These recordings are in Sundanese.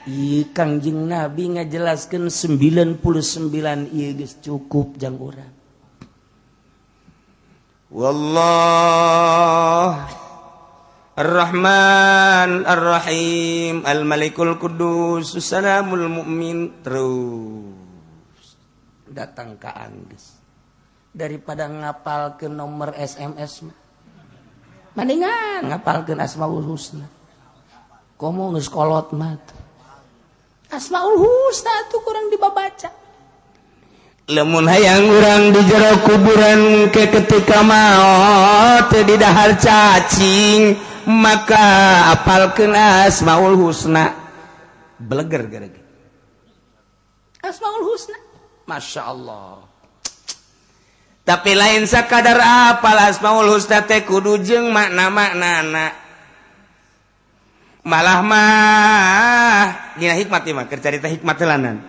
Ieu Kangjeng Nabi ngajelaskeun 99 ieu geus cukup jang urang. Wallah Ar-Rahman Ar-Rahim Al-Malikul Qudus Salamul Mukmin, terus datang ka anggeus. Daripada ngapalkeun nomor SMS mah mendingan ngapalkeun Asmaul Husna. Komo geus kolot mah Asmaul Husna tuh kurang dibabaca. Lamun hayang urang di jero kuburan ke ketika maot di dahar cacing, maka apalkeun Asmaul Husna. Beleger gara-gara Asmaul Husna, Masya Allah. Tapi lain sakadar apal Asmaul Husna teh kudu jeung makna-maknana. Malah mah dina hikmat ieu mah keur carita hikmat heulanan.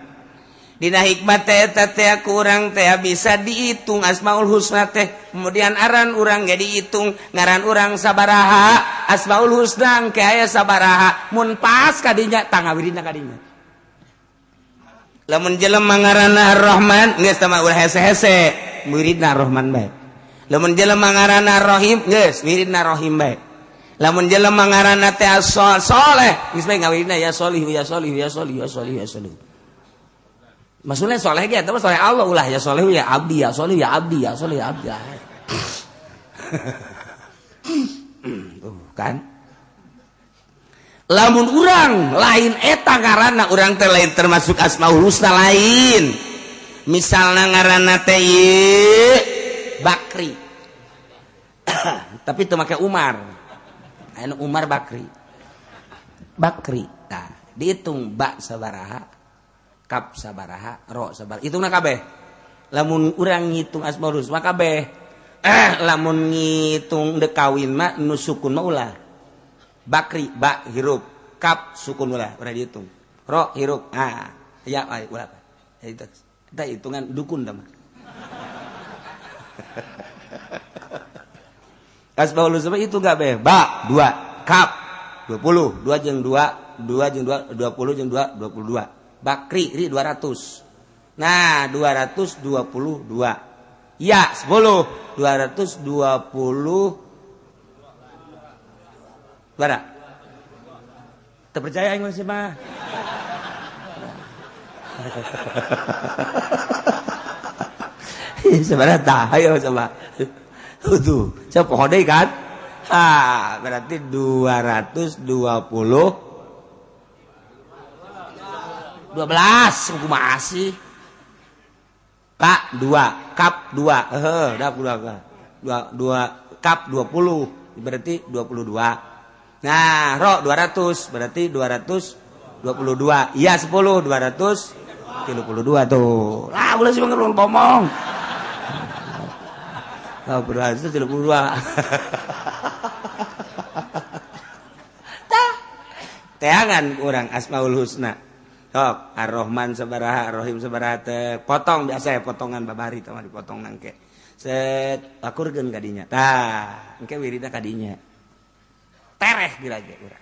Dina hikmat teh eta teh kurang teh bisa dihitung Asmaul Husna teh. Kemudian aran urang ge dihitung, ngaran urang sabaraha, Asmaul Husna engke aya sabaraha. Mun pas kadinya tangawirina kadinya. Lamun jelema ngaranna Ar-Rahman geus teh mah ulah hese-hese, muridna Ar-Rahman bae. Lamun jelema ngaranna Ar-Rahim geus wiridna Rahim bae. Lamun jelema ngaranna teh Soleh geus bae ngawirina ya Solih ya Solih ya Solih ya Solih ya Solih. Maksudnya soleh ge eta mah soleh Allah, ulah ya soleh ya abdi ya soleh ya abdi ya soleh ya abdi. Tuh kan. Lamun urang lain eta ngaranna urang teh lain termasuk Asmaul Husna lain. Misalna ngaranna teh Bakri. Tapi teu make Umar. Anu Umar Bakri. Bakri. Nah, dihitung ba sabaraha, kap sabaraha, ro sabaraha. Hitungna kabeh. Lamun urang ngitung Asmaul Husna kabeh. Lamun ngitung deuk kawin mah nu sukun mah ulah. Bakri ba hirup, kap sukun ulah, ulah dihitung. Ro hirup, ah ya ulah. Itu eta hitungan dukun da mah. Asmaul Husna itu kabeh. Ba 2, kap 20, 2 jeung 2, 2 jeung 2, 20 jeung 2, 22. Bakri ri 200. Nah, 222. Ya, 10, 220. Bara. Teu percaya aing mah mah. Sebenarnya tah ayo coba. Tuh, saya poho deui kan? Ah, berarti 220 12 kumaha sih? K 2, kap 2. Heuh, dah 2 2 kap 20 berarti 22. Nah, ro 200 berarti 222. Iya 10 232 tuh. Lah ulah sih ngerung ngomong. Oh, 232. Tah. Teangan urang Asmaul Husna. Sok, Ar-Rahman sabaraha, Ar-Rahim sabaraha teh. Potong biasa ya potongan babari teh mah dipotong nangke. Set akurkeun ka dinya. Tah, engke wiridna ka dinya. Tereh gila ge urang.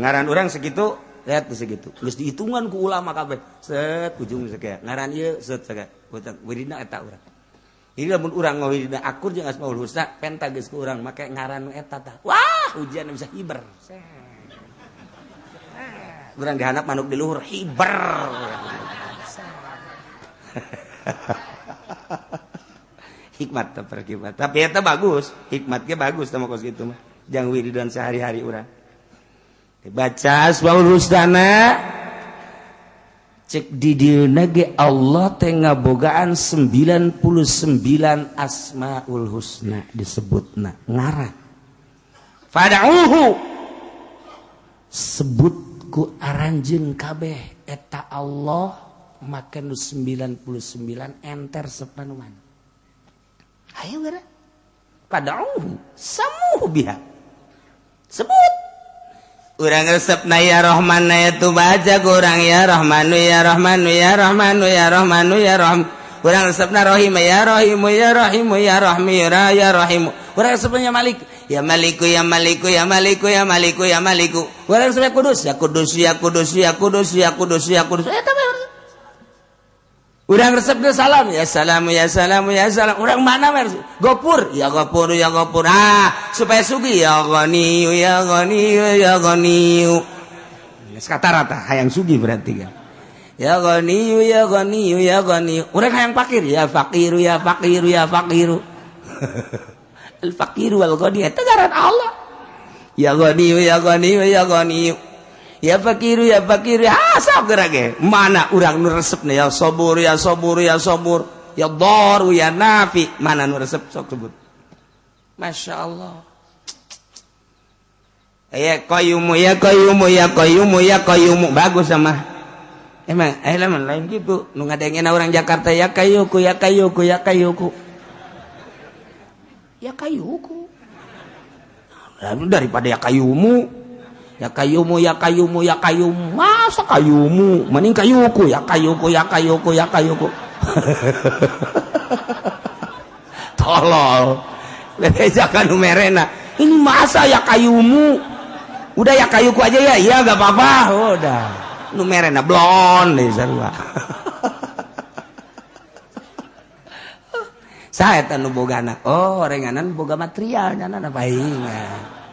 Ngaran urang segitu, lihat segitu. Geus dihitungan ku ulama kabeh. Set ujung sakieu. Ngaran ieu set sakieu. Wiridna eta urang. Jadi lamun urang ngawiridna akur jeung Asmaul Husna, penta geus ku urang make ngaran nu eta tah. Wah, ujian bisa hiber. Urang dihandap manuk di luhur hiber. Hikmat teh perkimat. Tapi eta bagus, hikmatnya bagus sama kos kitu mah. Jang wiridan sehari-hari urang. Dibaca Asmaul Husna cek di dieuna ge Allah teh ngabogaan 99 Asmaul Husna disebutna ngaran. Fad'uhu sebut ku aranjeun kabeh eta Allah make nu 99 enter sepanuman. Ayo geura. Fad'uhu samuhu biha. Sebut urang resepna ya Rahman ya tu baca kurang ya Rahmanu ya Rahmanu ya Rahmanu ya Rahmanu ya Rahim. Urang resepna Rahim ya Rahimu ya Rahimu ya Rahmi ya Rahimu. Urang resepna ya Malik, ya Maliku ya Maliku ya Maliku ya Maliku ya Maliku. Urang resepna Kudus, ya Kudus ya Kudus ya Kudus ya Kudus ya Kudus. Eta mah urang resepna salam, ya salam ya salam ya salam. Urang mana mah Gopur, ya Gopur ya Gopur. Ah, supaya sugih ya Ghaniyu ya Ghaniyu ya Ghaniyu. Geus kata rata hayang sugih berarti kan. Ya Ghaniyu ya Ghaniyu ya Ghaniyu. Urang hayang fakir, ya fakiru ya fakiru ya fakiru. Al fakiru wal ghani eta ngaran Allah. Ya Ghaniyu ya Ghaniyu ya Ghaniyu. Ya fakiru ya fakiru. Ah sok geura ge. Mana urang nu resepna ya sabur ya sabur ya sabur. Ya daru ya nafi. Mana nu resep sok sebut. Masya Allah. Ya qayyumu ya qayyumu ya qayyumu ya qayyumu. Bagus sama. Emang lamun lain gitu nu ngadengena orang Jakarta ya kayuku ya kayuku ya kayuku. Ya kayuku. Lalu daripada ya kayumu. Ya kayumu ya kayumu ya kayumu. Masa kayumu? Mending kayuku ya kayuku ya kayuku ya kayuku. Tolol. Bebejakan nu merena. Ini masa ya kayumu? Udah ya kayuku aja ya. Iya enggak apa-apa. Udah. Nu merena blon deui sarua. Saha eta nu boga anak? Oh, orenganan boga material nyana paingan.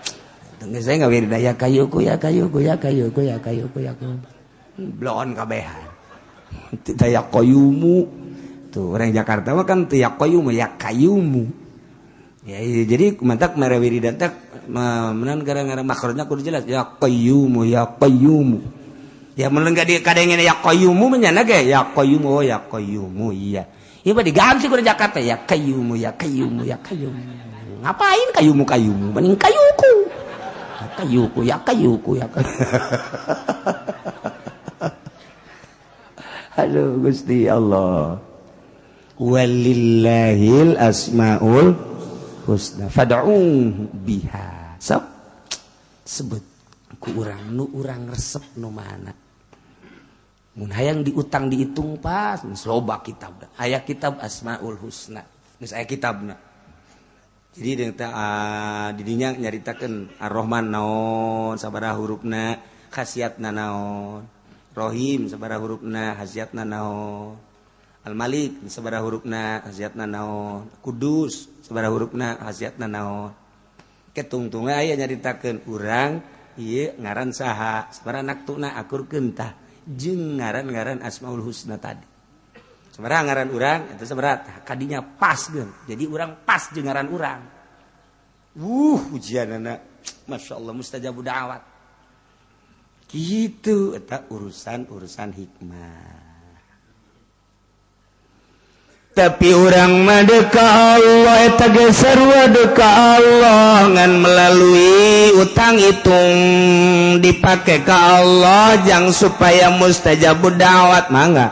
Tunggu saya ngawirida ya kayuku ya kayuku ya kayuku ya kayuku ya kayuku. Blon kabehan. Teu ya kayumu. Tuh orang Jakarta mah kan teu ya kayumu ya kayumu. Ya jadi mantak mere wiridan teh meunang gara-gara makhrajna kudu jelas ya qayyumu ya qayyumu. Ya mun enggak di kadengena ya qayyumu menyana ge ya qayyumu oh ya qayyumu iya. Ieu mah diganti ku Jakarta ya qayyumu ya qayyumu ya qayyumu. Ngapain kayumu kayumu mending kayuku. Kayuku ya kayuku ya. Aduh Gusti Allah. Walillahil asmaul husna fad'uhu biha. Sok sebut ku urang nu urang resep nu mana. Mun hayang diutang dihitung pas geus loba kitab. Aya kitab Asmaul Husna. Geus aya kitabna. Jadi deung teh didinya nyaritakeun Ar-Rahman naon sabaraha hurufna, khasiatna naon. Rahim sabaraha hurufna, khasiatna naon. Al-Malik sabaraha hurufna, khasiatna naon. Kudus sabaraha hurufna, khasiatna naon. Ketungtung aya nyaritakeun urang ieu ngaran saha, sabaraha naktuna akurkeun tah jeung ngaran-ngaran Asmaul Husna tadi. Sabaraha ngaran urang eta sabaraha kadinya pas geun. Jadi urang pas jeung ngaran urang. Ujianana Masya Allah mustajabu da'wat. Gitu eta urusan-urusan hikmah. Tapi urang mah deuk ka Allah eta ge sarua deuk ka Allah ngan melalui utang hitung dipake ka Allah jang supaya mustajabu da'wat mangga.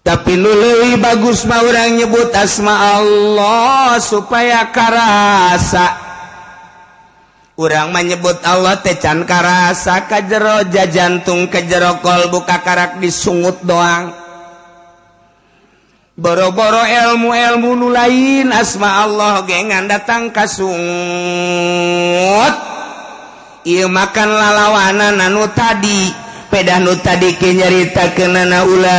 Tapi nu leuwih bagus mah urang nyebut asma Allah supaya karasa. Urang menyebut Allah teh can karasa ka jero jantung ka jero kolbu kakarak disungut doang. Boro-boro ilmu-ilmu nu lain asma Allah ge ngan datang kasungut. Ieu makan lalawanan anu tadi, pedah nu tadi ke nyaritakeunana ulaika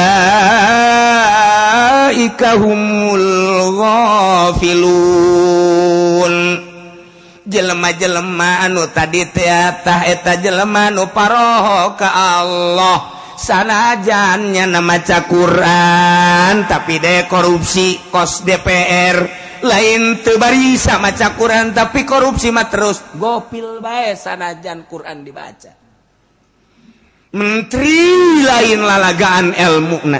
humul ghafilun. Jelema-jelema anu tadi teh tah eta jelema nu paroho ka Allah. Sanajan nyana maca Quran tapi deh korupsi kos DPR lain teu barisa maca Quran tapi korupsi mah terus gopil bae sanajan Quran dibaca. Menteri lain lalagaan elmuna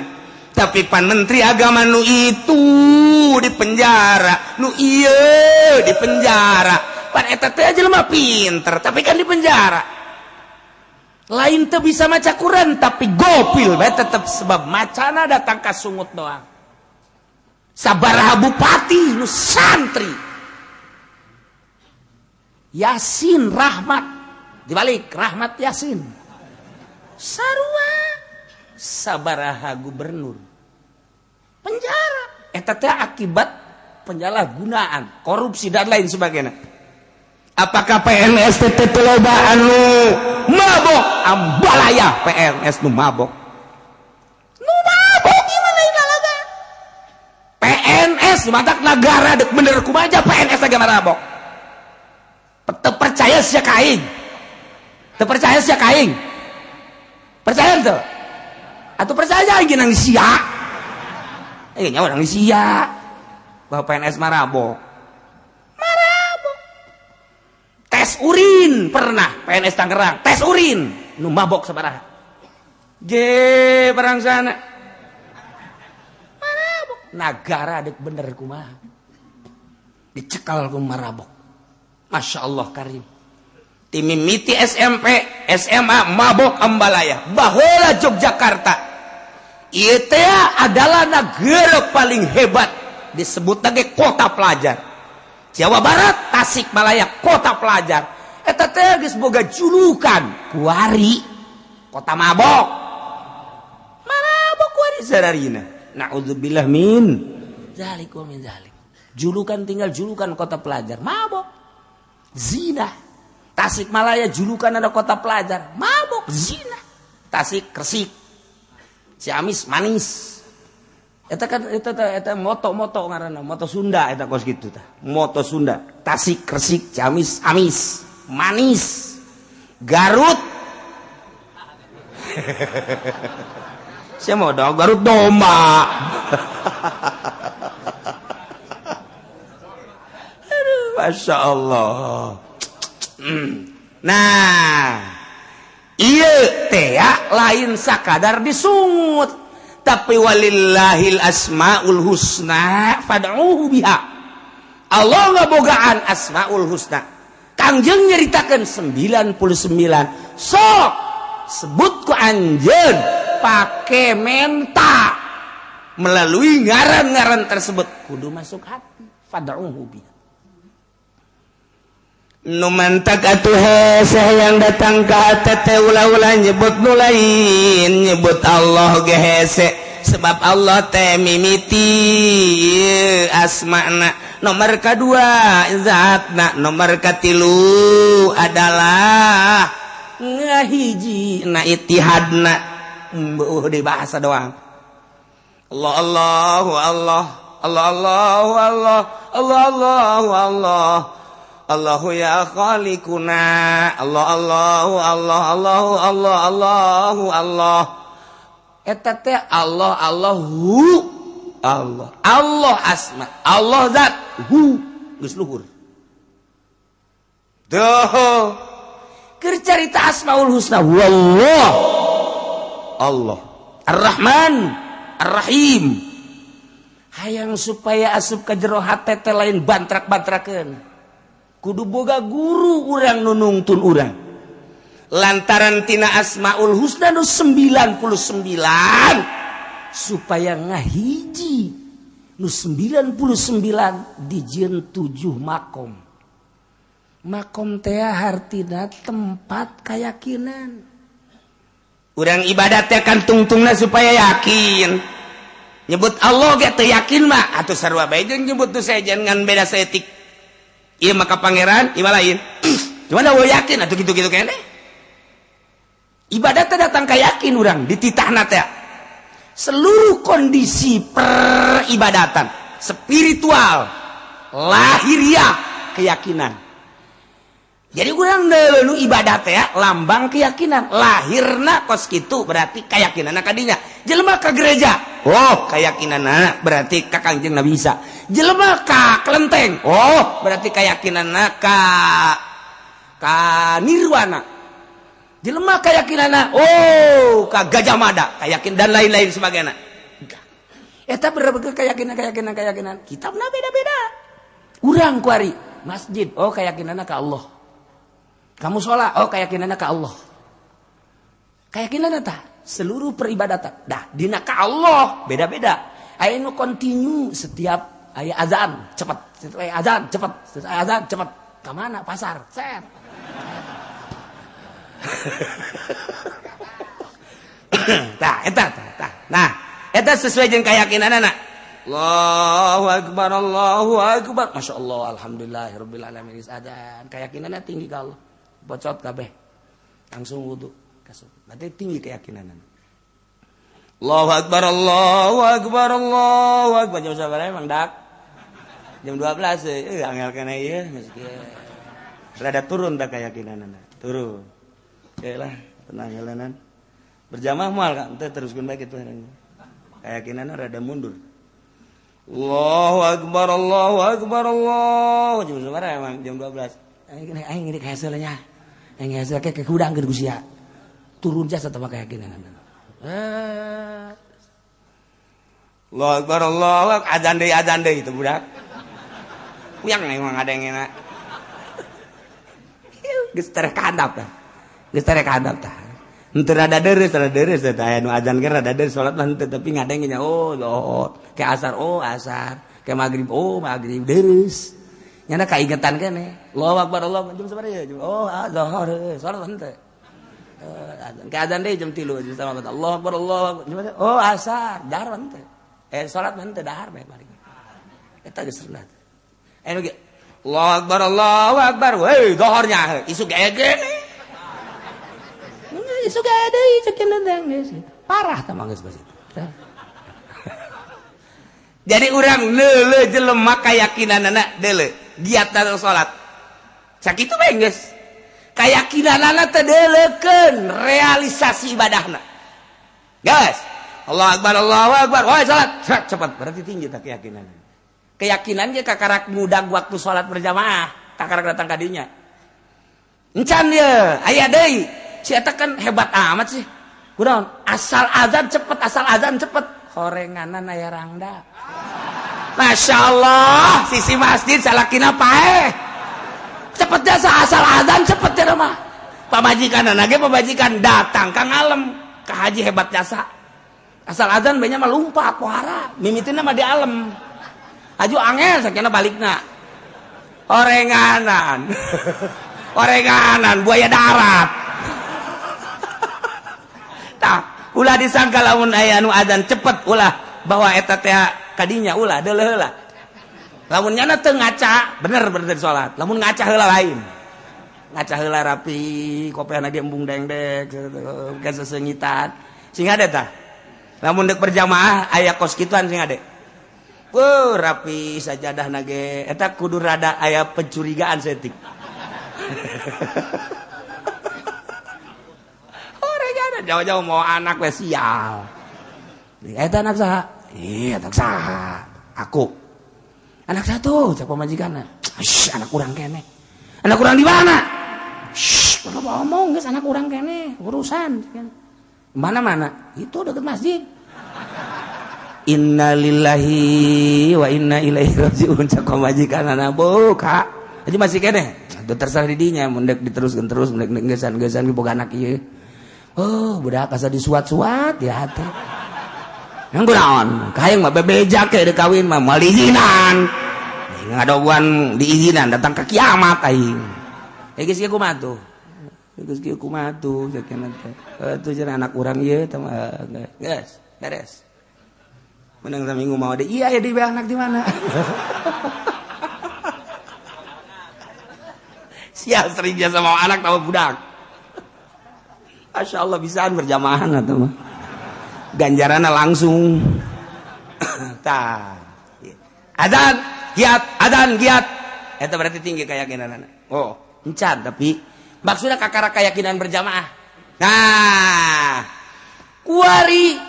tapi pan menteri agama nu itu di penjara nu ieu di penjara pan eta teh jelema pinter tapi kan di penjara. Lain teu bisa maca Quran tapi gopil bae tetep sebab macana datang ka sungut doang. Sabaraha bupati nu santri. Yasin Rahmat dibalik Rahmat Yasin. Sarua sabaraha gubernur. Penjara eta teh akibat Penyalahgunaan, korupsi dan lain sebagainya. Apakah PNS teh loba anu mabok? Ambalaya PNS nu mabok. Nu mabok gimana lalaga? PNS matak negara dek bener kumaha PNS agama mabok. Teu percaya sia ka aing. Teu percaya sia ka aing. Percaya teu? Atau percaya aing nang sia? Eh nyawa nang sia. Bahwa PNS marabok. Marabok. Tes urin pernah PNS Tangerang, tes urin nu mabok sabaraha. Je perang sana. Marabok. Nagara dek bener kumaha. Dicekal ku marabok. Masya Allah karim. Timimiti SMP, SMA mabok ambalaya. Baheula Yogyakarta. Ieu teh adalah negara paling hebat, disebut lagi kota pelajar. Jawa Barat, Tasikmalaya, kota pelajar. Eta teh geus boga julukan kuari kota mabok. Mabok kuari sararina. Naudzubillah min zalik wa min zalik. Julukan tinggal julukan kota pelajar, mabok. Zina. Tasikmalaya julukan ada kota pelajar, mabok, zina. Tasik Resik. Ciamis manis. Eta kan eta eta moto-moto ngaranna, moto Sunda eta kos kitu tah. Moto Sunda, Tasik Resik, Ciamis amis, manis. Garut. Saya mau dong Garut domba. Aduh, Masya Allah. Nah, ieu teh lain sakadar disungut, tapi walillahil asmaul husna fad'uhu biha. Allah ngabogaan asmaul husna. Kangjeng nyeritakeun 99. Sok sebut ku anjeun pake menta melalui ngaran-ngaran tersebut kudu masuk hati, fad'uhu biha. Nu mantak atuh hese yang datang ka hate ulah-ulah nyebut nu lain, nyebut Allah ge hese, sebab Allah teh mimiti asmana. Nomor kedua zatna, nomor katilu adalah ngahiji na itihadna. Beuh di bahasa doang. Allah Allahu Allah, Allah Allahu Allah, Allah Allahu Allah. Allahu ya khaliquna, Allah Allahu Allah, Allahu Allah, Allahu Allah. Eta teh Allah Allahu Allah. Allah asma, Allah zat, hu geus luhur. Duh. Keur carita Asmaul Husna wallah. Allah. Ar-Rahman, Ar-Rahim. Hayang supaya asup ka jero hate teh lain bantrak-bantrakeun. Kudu boga guru urang nu nungtun urang. Lantaran tina Asmaul Husna nu 99 supaya ngahiji nu 99 dijieun 7 makom. Makom teh hartina tempat keyakinan. Urang ibadat teh kan tungtungna supaya yakin. Nyebut Allah ge teu yakin mah atuh sarua bae jeung nyebut nu sejen ngan beda saeutik. Iya maka pangeran, iya lain. Cuman dah yakin atau gitu-gitu kene. Ibadah teh datang ka yakin urang dititahna teh. Seluruh kondisi peribadatan, spiritual, lahiriah, keyakinan. Jadi urang nu ibadah teh lambang keyakinan, lahirna kos kitu berarti keyakinanna ka dinya. Jelema ka gereja, oh keyakinanna berarti ka Kangjeng Nabi Isa. Jelema ka kelenteng, oh berarti keyakinanna ka nirwana. Jelema keyakinanna oh ka Gajah Mada, keyakin dan lain-lain sebagainya. Eta berbagai keyakinan keyakinan. Kitabna beda-beda. Urang kuari masjid, oh keyakinanna ka Allah. Kamu sholat, oh keyakinanna ka Allah. Keyakinanna tah seluruh peribadatan. Dah dina ka Allah beda-beda. Aya nu continue setiap aya azan cepat, setiap aya azan cepat, setiap aya azan cepat. Ka mana pasar? Set. Tah eta tah. Nah, eta sesuai jeung keyakinanna. Allahu akbar, Allahu akbar. Masya Allah, alhamdulillahirabbil alamin. Adzan. Keyakinannya tinggi ka Allah. Bocot kabeh. Langsung wudu. Berarti tinggi keyakinan. Allahu akbar, Allahu akbar, Allahu akbar. Jam sabaraha emang dak? Jam 12 angel kana ieu geus kieu. Rada turun tak keyakinanna. Turun. Lah, tenang heuleunnan. Berjamaah moal kan teh teruskeun bae kitu. Keyakinanna rada mundur. Allahu akbar, Allahu akbar, Allah. Jam sabaraha emang? Jam 12. Aing aing ini hasilnya. Aing hasil ke kudang keur sia. Turun jasa tambah keyakinan. Allahu akbar, Allahu akbar. Adzan deui itu budak. Puyang emang ada yang enak. Geus tereh kadap tah. Geus tereh kadap tah. Henteu rada deureuh teh aya nu adzan ge rada deureuh salat mah henteu tapi ngadengnya oh lohor. Ke asar oh asar, ke maghrib oh maghrib deureuh. Nyana kaingetan keneh. Allahu akbar, Allahu akbar. Jam sabaraha ya? Oh, lohor salat henteu. Ke adzan deui jam 3 jam 3 Allahu akbar, Allahu akbar. Oh asar, dahar henteu. Salat mah henteu dahar bae balik. Eta geus rendah. Anu ge Allahu akbar, Allahu akbar. Weh, dohornya isuk ege. Isuk ege deui cek nendang geus. Parah tah mah geus geus itu. Jadi urang leuleuh jelema kayakinanana deuleu giat datang salat. Sakitu bae geus. Kayakinanana teh deuleukeun realisasi ibadahna. Geus. Allahu akbar, Allahu akbar. Woi salat, cepat berarti tinggi tak keyakinan. Keyakinan ge kakarak mudag waktu salat berjamaah, kakarak datang ka dinya. Encan ye, aya deui. Si eta kan hebat amat sih. Kunaon? Asal azan cepet, asal azan cepet. Horenganan aya rangda. Masya Allah, sisi masjid salakina paeh. Cepet jasa asal azan cepet ya mah. Pamajikan ge pamajikan datang ka ngalem, ka haji hebat jasa. Asal azan banyak mah lumpat pohara, mimitina mah di alem. Aju angel sakena balikna. Orenganan. Orenganan buaya darat. Tah, ulah disangka lamun aya anu azan cepet ulah bahwa eta teh kadinya ulah deuleuh heula. Lamun nyana teu ngaca, bener berarti salat. Lamun ngaca heula lain. Ngaca heula rapi, kopeana ge embung dengdek, ke sesengitan. Sing ade tah. Lamun deuk berjamaah aya kos kituan sing ade. Wuh, rapi sajadah nage eta kudu rada aya pencurigaan setik. Oregan jauh-jauh mau anak we sial. Eta anak saha? Ih, anak saha? Aku. Anak satu, cak pamajikanna. Shh, anak urang keneh. Anak urang di mana? Shh, kalau ngomong geus anak urang keneh, urusan. Mana-mana? Itu deket masjid. Innalillahi wa inna ilaihi rajiun cak pamajikanna buka. Jadi masih keneh. Teu terserah di dinya mun deuk diteruskeun terus mun deuk geusan-geusan boga anak ieu. Oh, budak asa disuat-suat di hati. Yang kunaon? Kahayang mah bebeja ke deuk kawin mah moal diizinan. Ngadoguan diizinan datang ke kiamat aing. Geus kieu kumaha tuh? Geus kieu kumaha tuh cek teh. Atuh cenah anak urang ieu teh mah geus beres. Menang saminggu mau deh. Iya ya di anak di mana? Sial sering biasa mau anak tahu budak. Masya Allah bisaan berjamaah atau mah. Ganjaranna langsung. Tah. Adzan giat, adzan giat. Eta berarti tinggi keyakinanana. Oh, encan tapi maksudnya kakara keyakinan berjamaah. Nah, kuari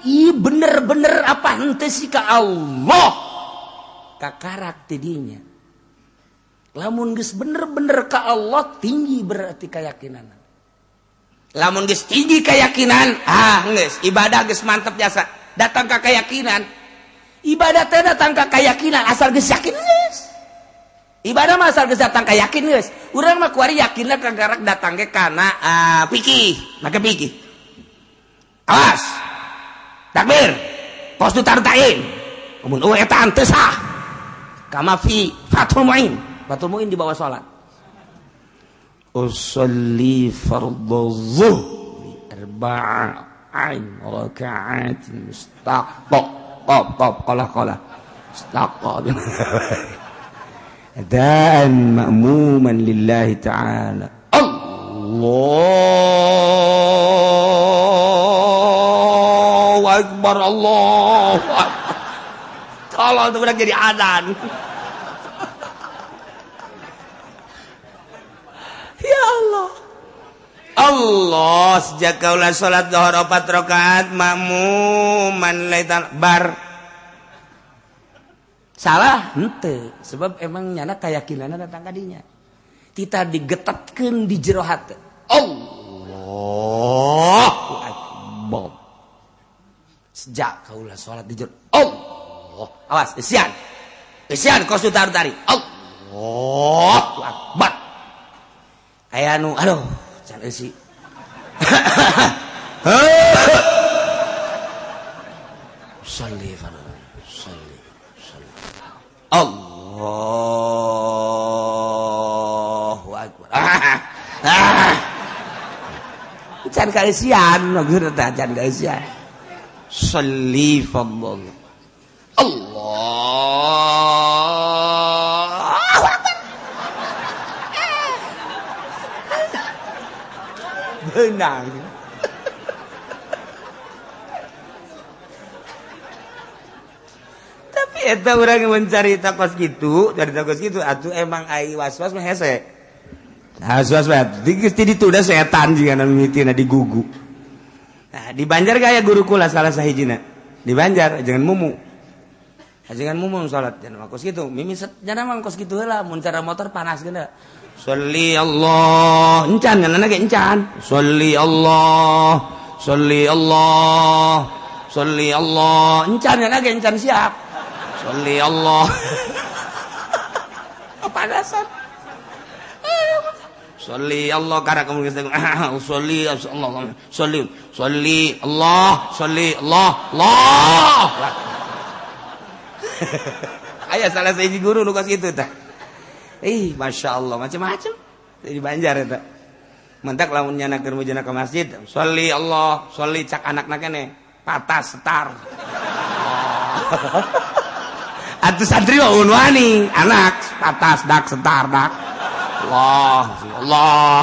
i bener-bener apa henteu sih ka Allah kakarak tidinya. Lamun geus bener-bener ka Allah tinggi berarti keyakinan. Lamun geus tinggi keyakinan, ah geus ibadah geus mantep jasa. Datang ka keyakinan. Ibadah teh datang ka keyakinan asal geus yakin geus. Ibadah mah asal geus datang ka yakin geus. Urang mah kuari yakinna kagarak datang ge kana fikih, make fikih. Awas. Takbir. Kos du tartain. Mun eueuh eta teu sah. Kama fi Fathul Muin. Fathul Muin di bawah salat. Usolli fardhu zuhri arba'in raka'atin mustaqaq. qaf qaf qalah qalah istaqa dan ma'muman lillahi ta'ala. Allahu akbar, Allahu akbar. Tolong tuh udah jadi adzan. Ya Allah. Allah, sejak kaulah salat zuhur 4 rakaat makmuman laitan bar. Salah henteu, sebab emang nyana keyakinanna datang ka dinya. Tita digetetkeun di jero hate. Allahu akbar. Sejak kaulah salat di jero Allah, awas isian. Isian kos taru-tari. Allahu akbar. Aya nu aduh can eusi. Shalli fardhu. Shalli. Allahu akbar. Can kaeusian maksudna teh can kaeusian. Shalli fardhu. Allahu akbar. Beunang. Tapi eta urang mencari takos gitu, dari takos gitu atuh emang ai was-was mah hese. Was-was mah geus ti ditu da setan jigana mimitina digugu. Nah, di Banjar gaya guru kula salah sahijina. Di Banjar jangan mumu. Jangan mumu salat jangan kos kitu. Mimi jangan mah kos kitu heula mun cara motor panas geuna. Sholli Allah, encan kan ge encan. Sholli Allah, sholli Allah, sholli Allah, encan kan ge encan siap. Sholli Allah. Kepanasan. Sholli Allah karena kamu geus sholli Allah, sholli, sholli Allah, sholli Allah, Allah. Aya salah sahiji guru nu kos kitu tah. Ih, masya Allah, macam-macam di Banjar eta. Mentak lamun nyana keur mujana ka masjid, sholli Allah, sholli cak anakna keneh, patas setar. Atuh santri mah wani, anak patas dak setar dak. Allah, Allah.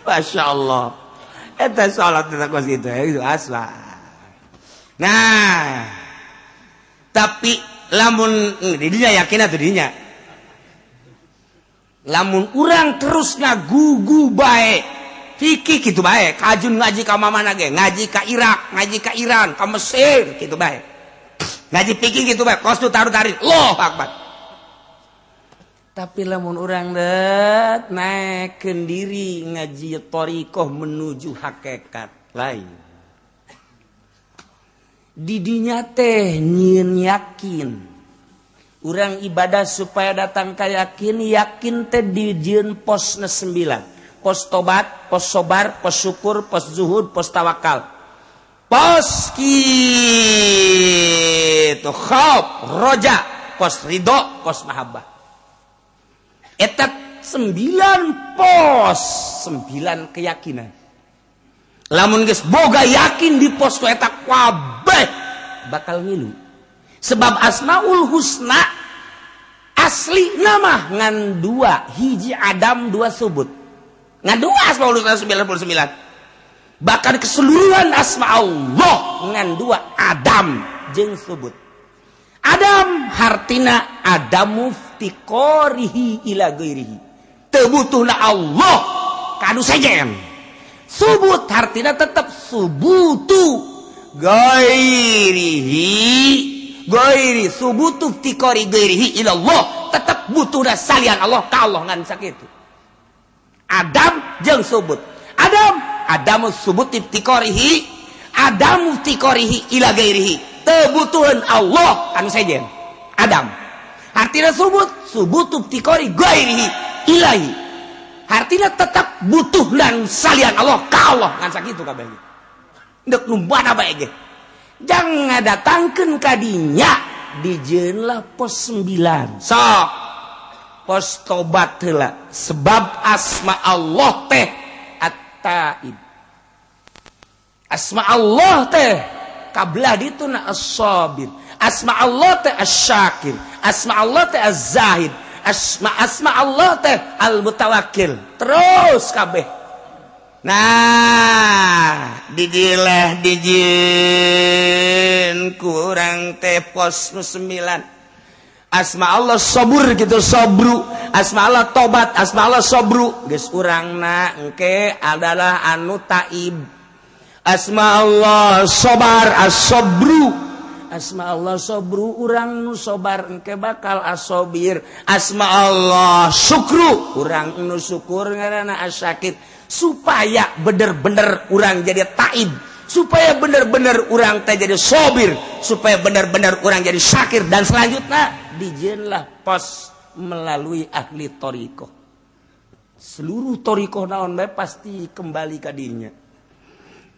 Masya Allah. Eta salat eta kos kitu itu asla. Nah, tapi lamun didinya yakin atuh dinya. Lamun urang terus ngagugu bae, fikih kitu bae, kajun ngaji ka mamana ge, ngaji ka Irak, ngaji ka Iran, ka Mesir kitu bae. Ngaji fikih kitu bae, kos tu taru-tari, Allahu akbar. Tapi lamun urang det naekkeun diri ngaji thariqah menuju hakikat lain. Didinya teh nyieun yakin. Urang ibadah supaya datang ka yakin, yakin teh dijieun posna 9. Pos tobat, pos sobar, pos syukur, pos zuhud, pos tawakal. Pos kitu khauf, roja, pos ridho, pos mahabbah. Eta 9 pos, 9 keyakinan. Lamun geus boga yakin di pos ku eta kabeh bakal ngilu. Sebab Asmaul Husna asli nama ngan 2, hiji adam 2 subut. Ngan 2 Asmaul Husna 99. Bahkan keseluruhan asma Allah ngan 2 adam jeung subut. Adam hartina adamu iftiqarihi ila ghairihi. Teu butuhna Allah ka anu sejen. Subut hartina tetap subutu ghairihi, ghairi subutu iftiqari ghairihi ila Allah, tetap butuhna salian Allah ka Allah ngan sakitu. Adam jeung subut. Adam adamu subut iftiqarihi, adamu iftiqarihi ila ghairihi. Teu butuheun Allah anu sejen. Adam artinya subut, subutu iftiqari ghairihi ilahi. Artinya tetap butuh dan salian Allah ka Allah ngan sakitu kabeh. Deuk nu mana bae ge. Jangan datangkeun ka dinya dijieunlah pos 9. Sok pos tobat heula sebab asma Allah teh at-taib. Asma Allah teh kabelah dituna as-sabir, asma Allah teh as-syakir, asma Allah teh az-zahid, asma Allah teh al-mutawakkil. Terus kabeh. Nah, didilah dijin kurang teh pos 9. Asma Allah sabur gitu sabru, asma Allah tobat, asma Allah sobru. Geus urangna engke adalah anu taib. Asma Allah sobar as-sabru. Asma Allah sobru urang nu sobar engke bakal as-sabir. Asma Allah syukru urang nu syukur ngaranna as-syakir. Supaya bener-bener urang jadi taib, supaya bener-bener urang teh jadi sobir, supaya bener-bener urang jadi syakir, dan selanjutnya dijieunlah pos melalui ahli thoriqoh. Seluruh thoriqoh naon bae pasti kembali ka dirinya.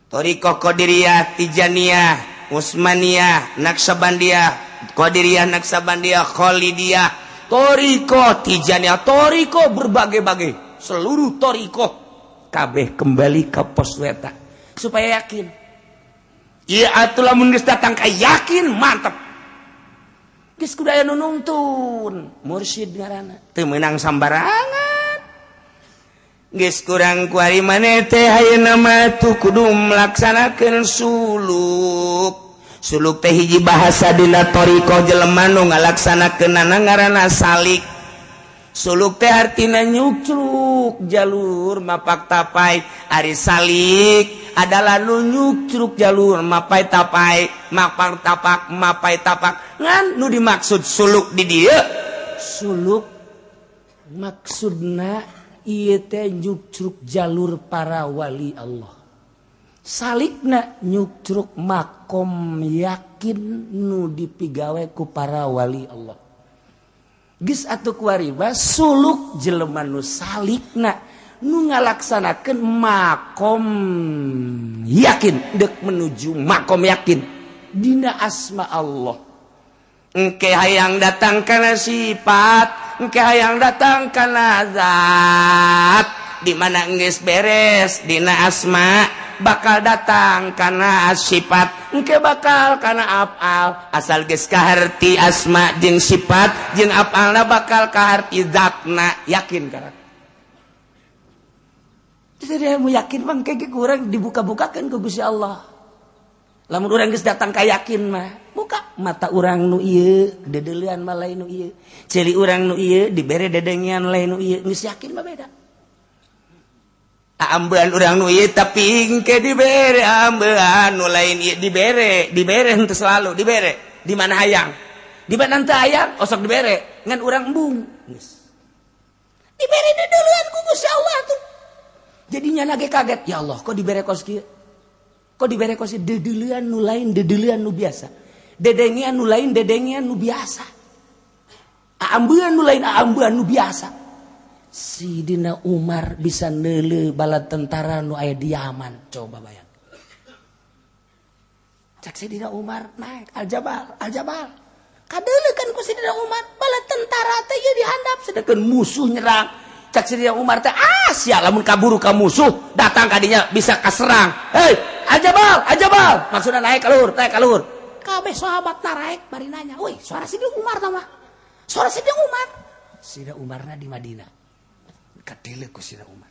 Thoriqoh Qadiriyah, Tijaniyah, Utsmaniyah, Naqsyabandiyah, Qadiriyah, Naqsyabandiyah, Khalidiyah, thoriqoh Tijaniyah, thoriqoh berbagai-bagai, seluruh thoriqoh kabeh kembali ke pos weta supaya yakin. Ieu atuh lamun geus datang ka yakin mantep. Geus kudu aya nu nungtun, mursyid ngaranna. Teu meunang sambarangan. Geus kurang kuari maneh teh ayeuna mah tuh kudu melaksanakeun suluk. Suluk teh hiji bahasa dina thoriqoh jelema nu ngalaksanakeunana ngaranna salik. Suluk teh artina nyukcruk jalur mapak tapai. Ari salik adalah nu nyukcruk jalur mapai tapai, mapak tapak, mapai tapak. Ngan nu dimaksud suluk di dieu, suluk maksudna ieu teh nyukcruk jalur para wali Allah. Salikna nyukcruk makom yakin nu dipigawe ku para wali Allah. Geus atuh kuari mah suluk jelema nu salikna nu ngalaksanakeun makom yakin deuk menuju makom yakin dina asma Allah. Engke hayang datang kana sifat, engke hayang datang kana zat. Di mana geus beres dina asma bakal datang kana sifat, engke bakal kana afal. Asal geus kaharti asma jeung sifat jeung afalna bakal kaharti zatna, yakin karak. Jadi ilmu yakin mah engke kurang dibuka-bukakeun ku Gusti Allah. Lamun urang geus datang ka yakin mah, buka mata urang nu ieu dedeulean mah lain nu ieu, ceuli urang nu ieu dibere dedengean lain nu ieu, geus yakin mah beda. Ambean urang nu ieu tapi engke dibere ambean nu lain ieu, dibere, dibere henteu selalu dibere. Di mana hayang? Di mana henteu hayang osok dibere, ngan urang embung. Geus. Dibere dedeulean ku Gusti Allah tuh. Jadinya nage kaget, ya Allah kok dibere kos kieu? Kok dibere kos dedeulean nu lain dedeulean nu biasa. Dedengean nu lain dedengean nu biasa. Ambean nu lain ambean nu biasa. Sidina Umar bisa neuleuh bala tentara nu aya di Yaman. Coba bayang. Cak Sidina Umar naik Al-Jabal, Al-Jabal. Kadeuleuh kan ku Sidina Umar bala tentara teh ieu dihandap sedengkeun musuh nyerang. Cak Sidina Umar teh ah sia lamun kaburu ka musuh datang ka dinya bisa kaserang. Hei, Al-Jabal, Al-Jabal. Maksudna naik ka luhur, naik ka luhur. Kabeh sahabat naraek bari nanya, "Euy, suara Sidina Umar tah mah." Suara Sidina Umar. Sidina Umarna di Madinah. Kadeuleuh ku Sidina Umar.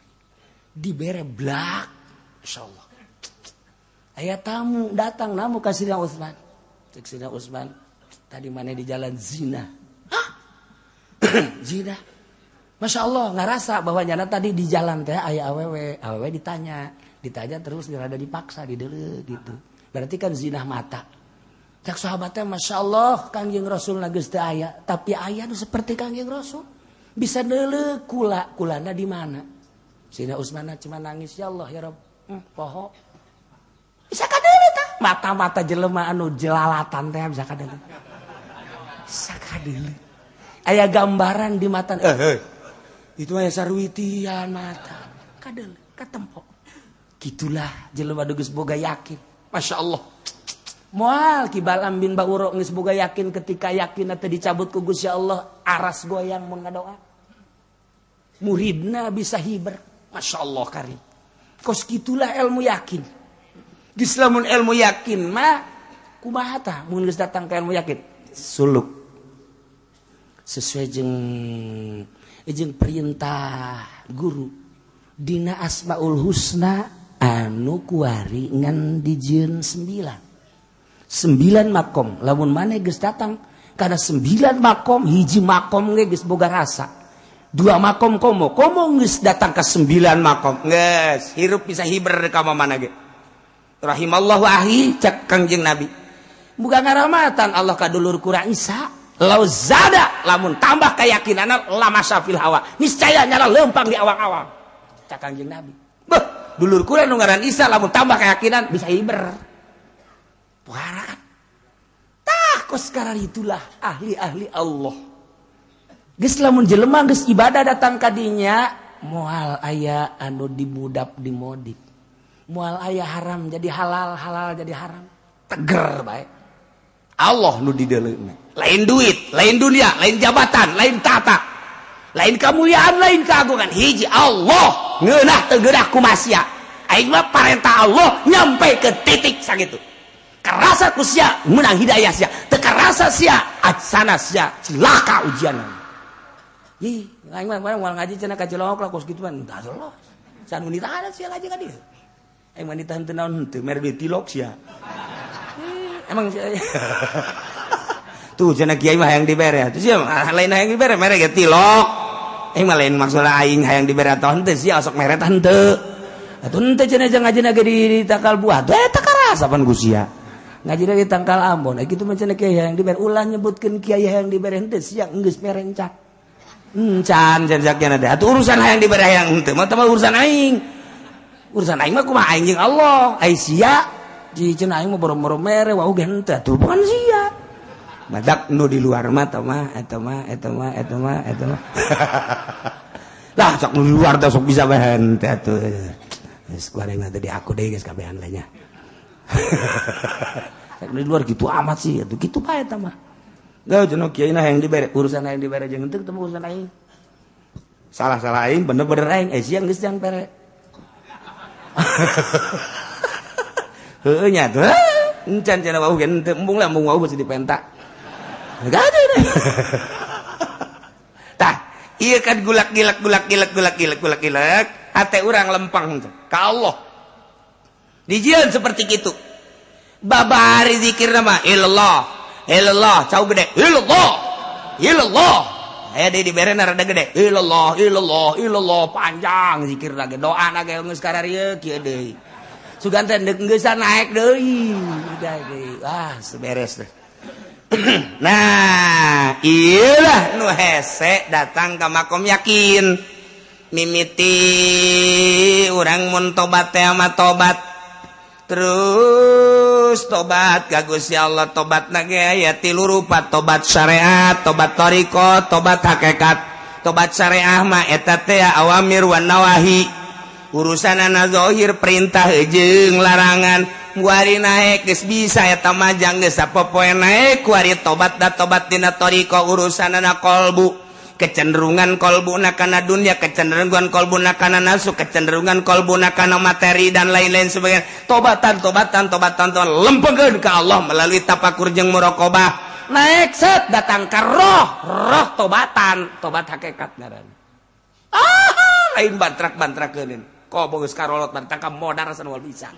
Dibere blak, insyaallah. Aya tamu datang namu ka Sidina Utsman. Cek Sidina Utsman, tadi mana di jalan zina. Hah? Zina. Masya Allah ngerasa bahwa nyana tadi di jalan teh aya awewe, awewe ditanya, ditanya terus rada dipaksa dideuleuh gitu. Berarti kan zina mata. Cak sahabatnya Masya Allah Kangjeng Rasul geus teu aya, tapi aya nu seperti Kangjeng Rasul. Bisa deuleuh kula, kulana di mana? Sidina Utsman cuma nangis, ya Allah ya Rabb, poho. Bisa kadeuleuh tah? Mata-mata jelema anu jelalatan teh bisa kadeuleuh. Bisa kadeuleuh. Aya gambaran di mata. Itu aya sarwitian mata. Kadeuleuh, katempo. Gitulah jelema geus boga yakin. Masya Allah. Moal Ki Balam bin Bauro geus boga yakin ketika yakin teh dicabut ku Gusti Allah, aras goyang mun ngadoa. Muridna bisa hiber. Masya Allah karim. Kos gitulah ilmu yakin. Geus lamun ilmu yakin mah kumaha tah mun geus datang ka ilmu yakin? Suluk. Sesuai jeung perintah guru dina Asmaul Husna anu kuari ngan dijieun 9. 9 makom. Lamun maneh geus datang kana 9 makom, hiji makom ge geus boga rasa. 2 makom komo, komo geus datang ka 9 makom. Geus hirup bisa hiber ka mana ge. Rahimallahu ahi cek Kangjeng Nabi. Bukan ngaramatan Allah ka dulur kurang Isa. Lau zada lamun tambah keyakinanna lama syafil hawa. Niscaya nyala lempang di awang-awang. Cek Kangjeng Nabi. Beuh, dulur kurang nu ngaran Isa lamun tambah keyakinan bisa hiber. Puara. Tah kos sekarang itulah ahli-ahli Allah. Geus lamun jelema geus ibadah datang ka dinya moal aya anu dimudap dimodip. Moal aya haram jadi halal, halal jadi haram. Teger bae. Allah nu dideuleuna. Lain duit, lain dunia, lain jabatan, lain tata. Lain kemuliaan, lain keagungan. Hiji Allah ngeunah teu geunah kumasia. Aing mah parentah Allah nyampe ke titik sakitu. Kerasa ku sia menang hidayah sia, teu karasa sia atsana sia cilaka ujianna. Ih, aing mah moal ngaji cenah ka Cilongok lah kos kituan. Tah Allah. San unita sia ngaji ka dieu. Aing mah ditahan teu naon henteu mere duit tilok sia. Emang sia. Tuh cenah kiai mah hayang dibere. Tuh sia lain hayang dibere mere ge tilok. Aing mah lain maksudna aing hayang dibere atau henteu sia sok mere tah henteu. Atuh henteu cenah jeung ngajina ge di tangkal buah. Tuh eta karasa pan ku sia. Ngajina di tangkal Ambon. Kitu mah cenah kiai hayang dibere ulah nyebutkeun kiai hayang dibere henteu sia geus mere encan. Encan cenah teh. Atuh urusan hayang dibere hayang henteu mah teh urusan aing. Urusan aing mah kumaha aing jeung Allah. Ai sia di cenah aing mah boro-boro mere wau ge henteu atuh bukan sia. Badak nu di luar mah eta mah eta mah eta mah eta mah eta mah. Lah sok nu di luar teh sok bisa bae henteu atuh. Geus kuari mah teh aku deui geus kabehan lah nya. Sok nu di luar gitu amat sih atuh kitu bae eta mah. Gak cenah kiai na hayang dibere urusan hayang dibere jeung henteu ketemu urusan aing. Salah-salah aing bener-bener aing eh sia geus jang pere. Heueuh nya tuh. Encan cenah wau ge henteu embung lah embung wau beusi dipenta. Gak ada. Tah, ieu kan gulak gilek gulak gilek gulak gilek gulak gilek, hate urang lempang ka Allah. Dijieun seperti kitu. Babari zikirna mah ilallah, ilallah, cau gede, ilallah, ilallah. Aya deui dibere rada gede, ilallah, ilallah, ilallah, panjang zikirna ge, doana ge geus kararieu kieu deui. Sugan teh deuk geusan naik deui, deui. Ah, seberes deh. Nah, iyalah nu hese datang ke makom yakin. Mimiti urang mun tobat teh mah tobat. Terus tobat ka Gusti Allah, tobatna ge aya tilu rupa, tobat syariat, tobat thariqah, tobat hakikat. Tobat syariah mah eta teh awamir wan nawahi. Urusanana zahir perintah jeung larangan. Kuari naek geus bisa eta mah jang geus sapopoe naek kuari tobat da tobat dina thariqah urusanana qalbu. Kecenderungan qalbuna kana dunia, kecenderungan qalbuna kana nafsu, kecenderungan qalbuna kana materi dan lain-lain sebagainya. Tobatan tobatan tobatan tobatan lempengkeun ka Allah melalui tapakur jeung muraqabah. Naek set datang ka roh, roh tobatan, tobat hakikat ngaranna. Ah, lain bantrak-bantrakeun. Kok geus karolot bantang ka modar san wal bisa.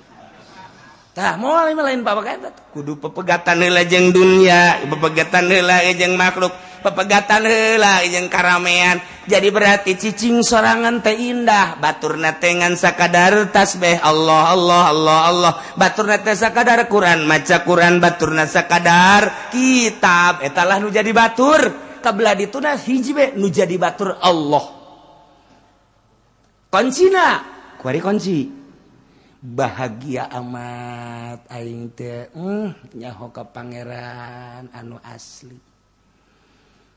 Tah moal lain bapak kudu pepegatan heula jeung dunia, pepegatan heula jeung makhluk, pepegatan heula jeung karamean. Jadi berarti cicing sorangan teh indah, baturna teh ngan sakadar tasbih Allah Allah Allah Allah, baturna teh sakadar Quran, maca Quran, baturna sakadar kitab, eta lah nu jadi batur. Kabelah dituna hiji be nu jadi batur Allah. Kuncina, kuari kunci. Bahagia amat aing teh nyaho ka pangeran anu asli.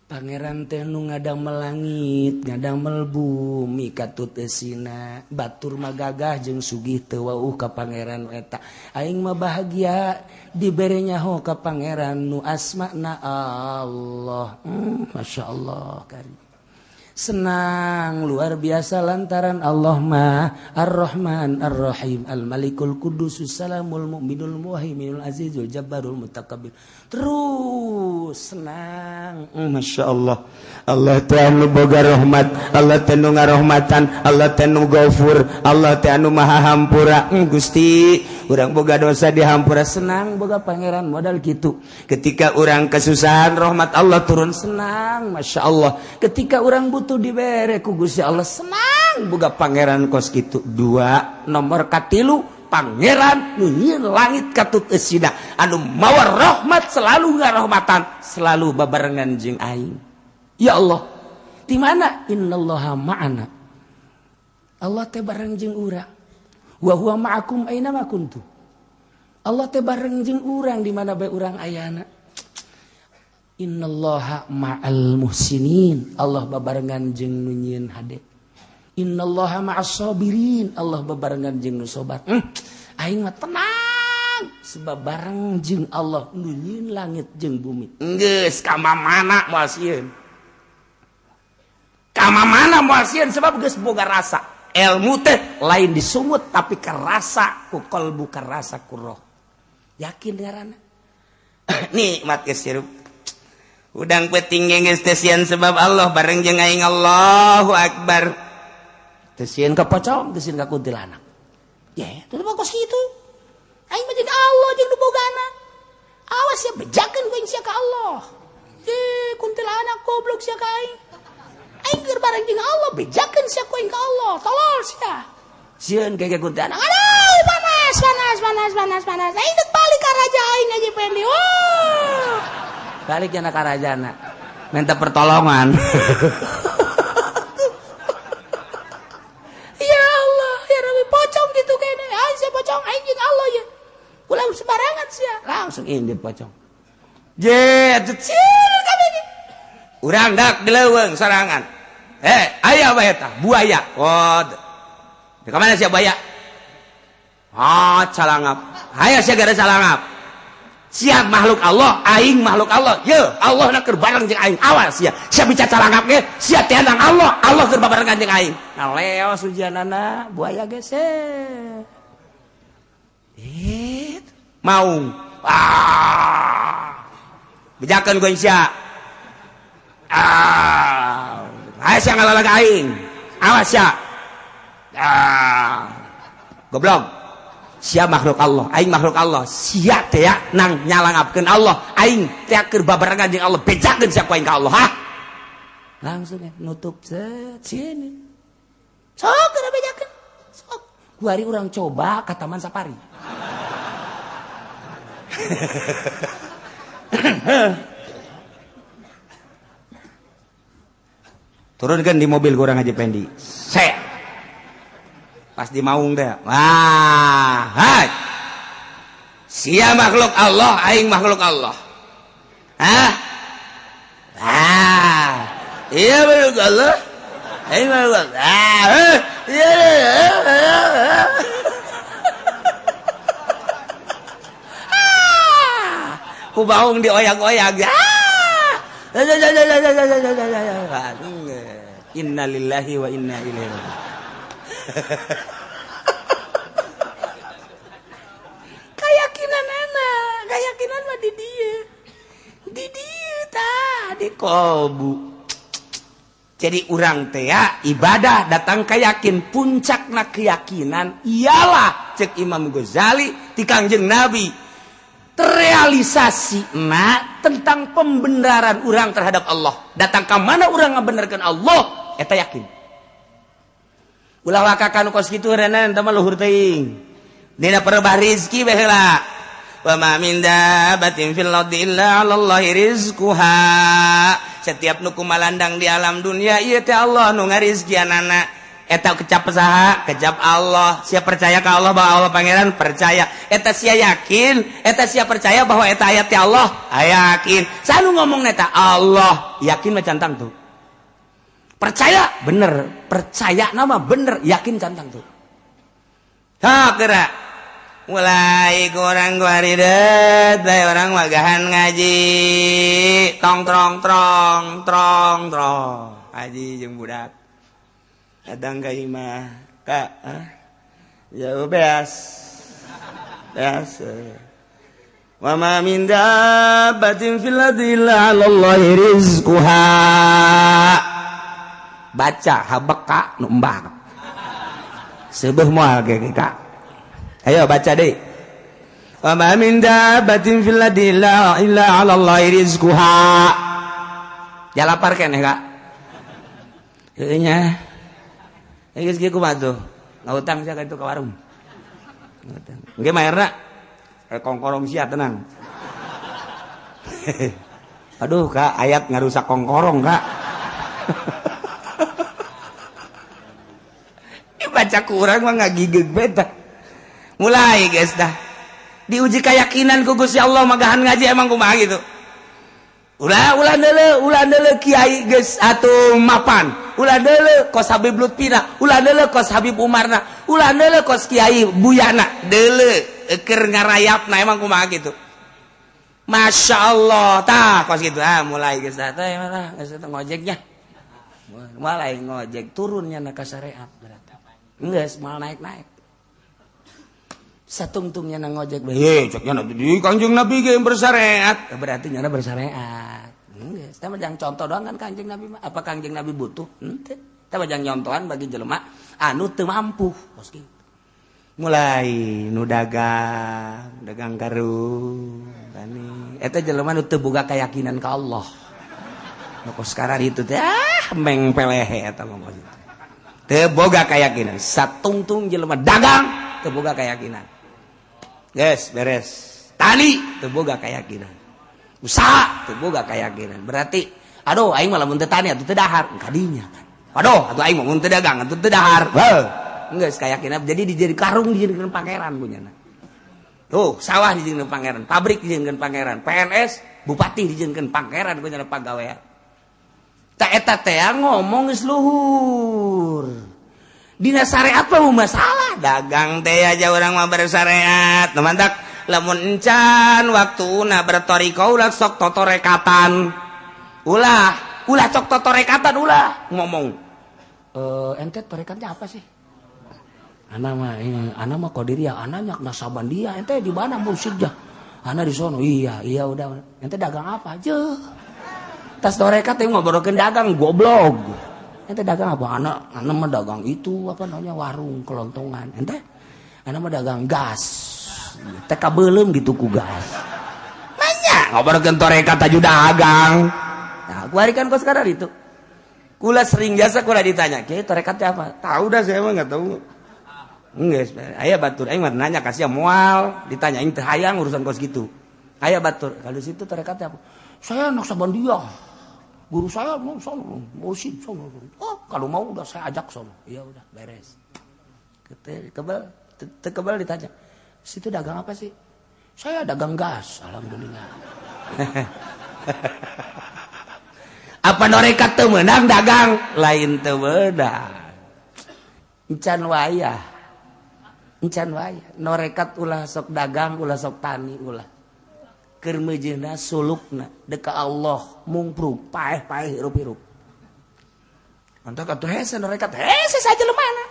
Pangeran teh nu ngadamel langit, ngadamel bumi katut eusina, batur mah gagah jeung sugih teu wauh ka pangeran eta. Aing mah bahagia dibere nyaho ka pangeran nu asmana Allah. Masyaallah kari. Senang luar biasa lantaran Allah mah Ar-Rahman Ar-Rahim Al-Malikul Qudusus Salamul Mu'minul Muhaiminul Azizul Jabbarul Mutakabbir. Terus senang. Masya Allah. Allah teh anu boga rahmat, Allah teh nu ngarahmatan, Allah teh nu gafur, Allah teh anu maha hampura. Gusti, urang boga dosa dihampura, senang boga pangeran modal kitu. Ketika urang kesusahan rahmat Allah turun, senang, Masya Allah. Ketika urang butuh dibere ku Gusti Allah, senang boga pangeran kos kitu. Dua nomor katilu, pangeran nu nyieun langit katut eusina, anu mawa rahmat selalu ngarahmatan, selalu babarengan jeung aing. Ya Allah, di mana innallaha ma'ana? Allah teh bareng jeung urang. Wa huwa ma'akum aina ma kuntum. Allah teh bareng jeung urang di mana bae urang ayana. Innallaha ma'al muhsinin. Allah babarengan jeung nu nyieun hade. Innallaha ma'as sabirin. Allah babarengan jeung nu sabar. Aing mah tenang sebab bareng jeung Allah nu nyieun langit jeung bumi. Geus ka mana moal sieun. Ka mana moal sieun sebab geus boga rasa. Ilmu teh lain disungut tapi kerasa ku kalbu, kerasa ku roh. Yakin ngaranna. Nikmat geus hirup. Udang peuting geus teu sieun sebab Allah bareng jeung aing. Allahu akbar. Teu sieun ka pocong, teu sieun ka kuntilanak. Ye, teu mah kos kitu. Aing mah jeung Allah jeung nu bogana. Awas sia bejakeun ku aing sia ka Allah. Ye, kuntilanak goblok sia ka aing. Aing keur bareng jeung Allah, bejakeun sia ku aing ka Allah. Tolol sia. Sieun kayak kuntilanak. Aduh, panas, panas, panas, panas, panas. Aing dek balik ka raja aing aja Pendi. Wah. Balik jana ka rajana. Minta pertolongan. Ya Allah, ya Rabbi, pocong gitu kene. Aing sia pocong, aing jeung Allah ya. Ulah sembarangan sia. Langsung indit pocong. Je, cil kabeh. Urang dak di leuweung sorangan. Aya bae eta, buaya. Oh. Di mana sia buaya? Ah, calangap. Aya sia gara calangap. Sia makhluk Allah, aing makhluk Allah. Ye, Allah na keur bareng jeung aing. Awas sia. Sia bicara calangap ge, sia teh nang Allah, Allah keur babarengan jeung aing. Nah, leos ujianana buaya geser. Maung. Ah. Bejakeun ku sia. Ah. Aya sia ngalalag aing. Awas sia. Ah. Goblok. Sia makhluk Allah, aing makhluk Allah. Sia teh nang nyalangapkeun Allah, aing teh keur babarengan jeung Allah, bejakeun sia ku aing ka Allah. Hah? Langsung ya, nutup set sini. Sok keur bejakeun. Sok. Kuari urang coba ka Taman Safari. Turunkan di mobil kurang Haji Pendi. Set. Pas di maung teh. Wah, hai. Sia makhluk Allah, aing makhluk Allah. Hah? Ah. Iya makhluk Allah. Aing makhluk Allah. Ah, iya. Ku baung dioyak-oyak. Ah. Innalillahi wa inna ilaihi raji'un. Keyakinan anak, keyakinan mah di dia tah di kolbu. Jadi urang teh ibadah datang keyakin, puncakna keyakinan ialah cek Imam Ghazali ti Kangjeng Nabi terrealisasi na tentang pembenaran urang terhadap Allah. Datang ke mana urang ngabenerkeun Allah eta yakin. Ulah wakakan kos kitu renan teh mah luhur teuing. Dina perebah rizki bae heula. Wa ma min dabatin fil ardi illa 'alallahi rizquha. Setiap nu kumalandang di alam dunia ieu teh Allah nu ngarizkianana. Eta kecap saha? Kecap Allah. Sia percaya ka Allah bahwa Allah pangeran? Percaya. Eta sia yakin, eta sia percaya bahwa eta ayat teh Allah? Yakin. Saha nu ngomong eta Allah? Yakin mah cantang tuh. Percaya bener, percaya nama bener, yakin cantang tuh. Ha geura. Mulai kurang guaridet, bae orang wagahan ngaji. Tong trong trong trong trong. Haji jeung budak. Datang ka imah, Kak, ya beas. Beas. Wa ma min dabbatin fil ardi illa 'ala Allahi rizquha. Baca habeka nu embak. Seubeuh moal ge Kak. Ayo baca deui. Wa ma min dabbatin fil ardi illa 'ala Allahi rizquha. Ya lapar keneh Kak. Heueuh nya. Geus kieu kumaha tuh? Ngahutang sia ka itu ka warung. Ngahutang. Engke mayarna kongkorong sia tenang. Aduh Kak, ayat ngarusak kongkorong Kak. Ini baca kurang mah ngagigeg beta. Mulai guys dah. Diuji keyakinan ku Gusti Allah magahan ngaji emang kumaha gitu. Ulah ulah deuleu kiai geus atuh mapan. Ulah deuleu kos Habib Lutfina, ulah deuleu kos Habib Umarna, ulah deuleu kos Kiai Buyana, deuleu eker ngarayapna emang kumaha gitu. Masya Allah, tah kos gitu. Ah mulai geus teh mah geus ngojeknya. Mulai ngojek turunnya na ka syariat berarti. Geus moal naik-naik. Satungtungnya na ngojek, heh ceknya na di Kanjeng Nabi ge bersyariat. Berarti nyana bersyariat. Geus, teh mah jang contoh doang kan Kanjeng Nabi mah. Apa Kanjeng Nabi butuh? Henteu. Teh mah jang nyontohan bagi jelema anu teu mampu kos kitu. Mulai nu dagang, dagang karung, tani. Eta jelema nu teu boga keyakinan ka Allah. Nu kos sekarang itu teh ah meng pelehe eta mah kos itu. Teu boga keyakinan, satungtung jelema dagang teu boga keyakinan. Geus beres. Tani teu boga keyakinan. Usaha teu boga keyakinan. Berarti aduh aing mah lamun teu tani atuh teu dahar kadinya kan. Aduh atuh aing mah mun teu dagang atuh teu dahar. Heuh. Geus keyakinan jadi dijadi karung dijadikeun pangeran punyana. Tuh, sawah dijadikeun pangeran, pabrik dijadikeun pangeran, PNS, bupati dijadikeun pangeran punyana pagawean. Ta eta teh ngomong geus luhur. Dina syariat mah masalah dagang teh aja urang mah bersyariat. Nu mantak lamun encan waktuna bertoriko ulah sok totorekatan. Ulah, ulah sok totorekatan ulah ngomong. Ente torekatnya apa sih? Ana mah ana mah qadiriyah, ana nyak nasaban dia, ente di mana mursyidnya? Ana di sono. Iya, iya udah. Ente dagang apa? Jeuh. Tas torekat teh ngobrolkeun dagang goblok. Ente dagang apa? Ana mah dagang itu apa namanya warung kelontongan. Ente ana mah dagang gas. TK beuleum gitu ku gas. Nanya ngobrolkeun torekat aju dagang. Nah, kuari kan kos sekarang itu. Kula sering jasa kula ditanya, "Kiai torekatnya apa?" Tahu dah saya mah enggak tahu. Geus, aya batur aing mah nanya kasih moal, ditanya aing teu hayang urusan kos gitu. Aya batur, kalau situ torekatnya apa? Saya Naqsyabandiyah. Guru saya mau sono, mursyid sono. Oh, kalau mau udah saya ajak sono. Iya udah, beres. Kebal, kebal ditanya. Situ dagang apa sih? Saya dagang gas, alhamdulillah. Apa norekat teu meunang dagang? Lain teu meunang. Encan wayah. Encan wayah. Norekat ulah sok dagang, ulah sok tani, ulah. Keur meujeuhna sulukna deka Allah mungpruk paeh-paeh hirup-hirup. Mantap atuh hese norekat hese saja lemana.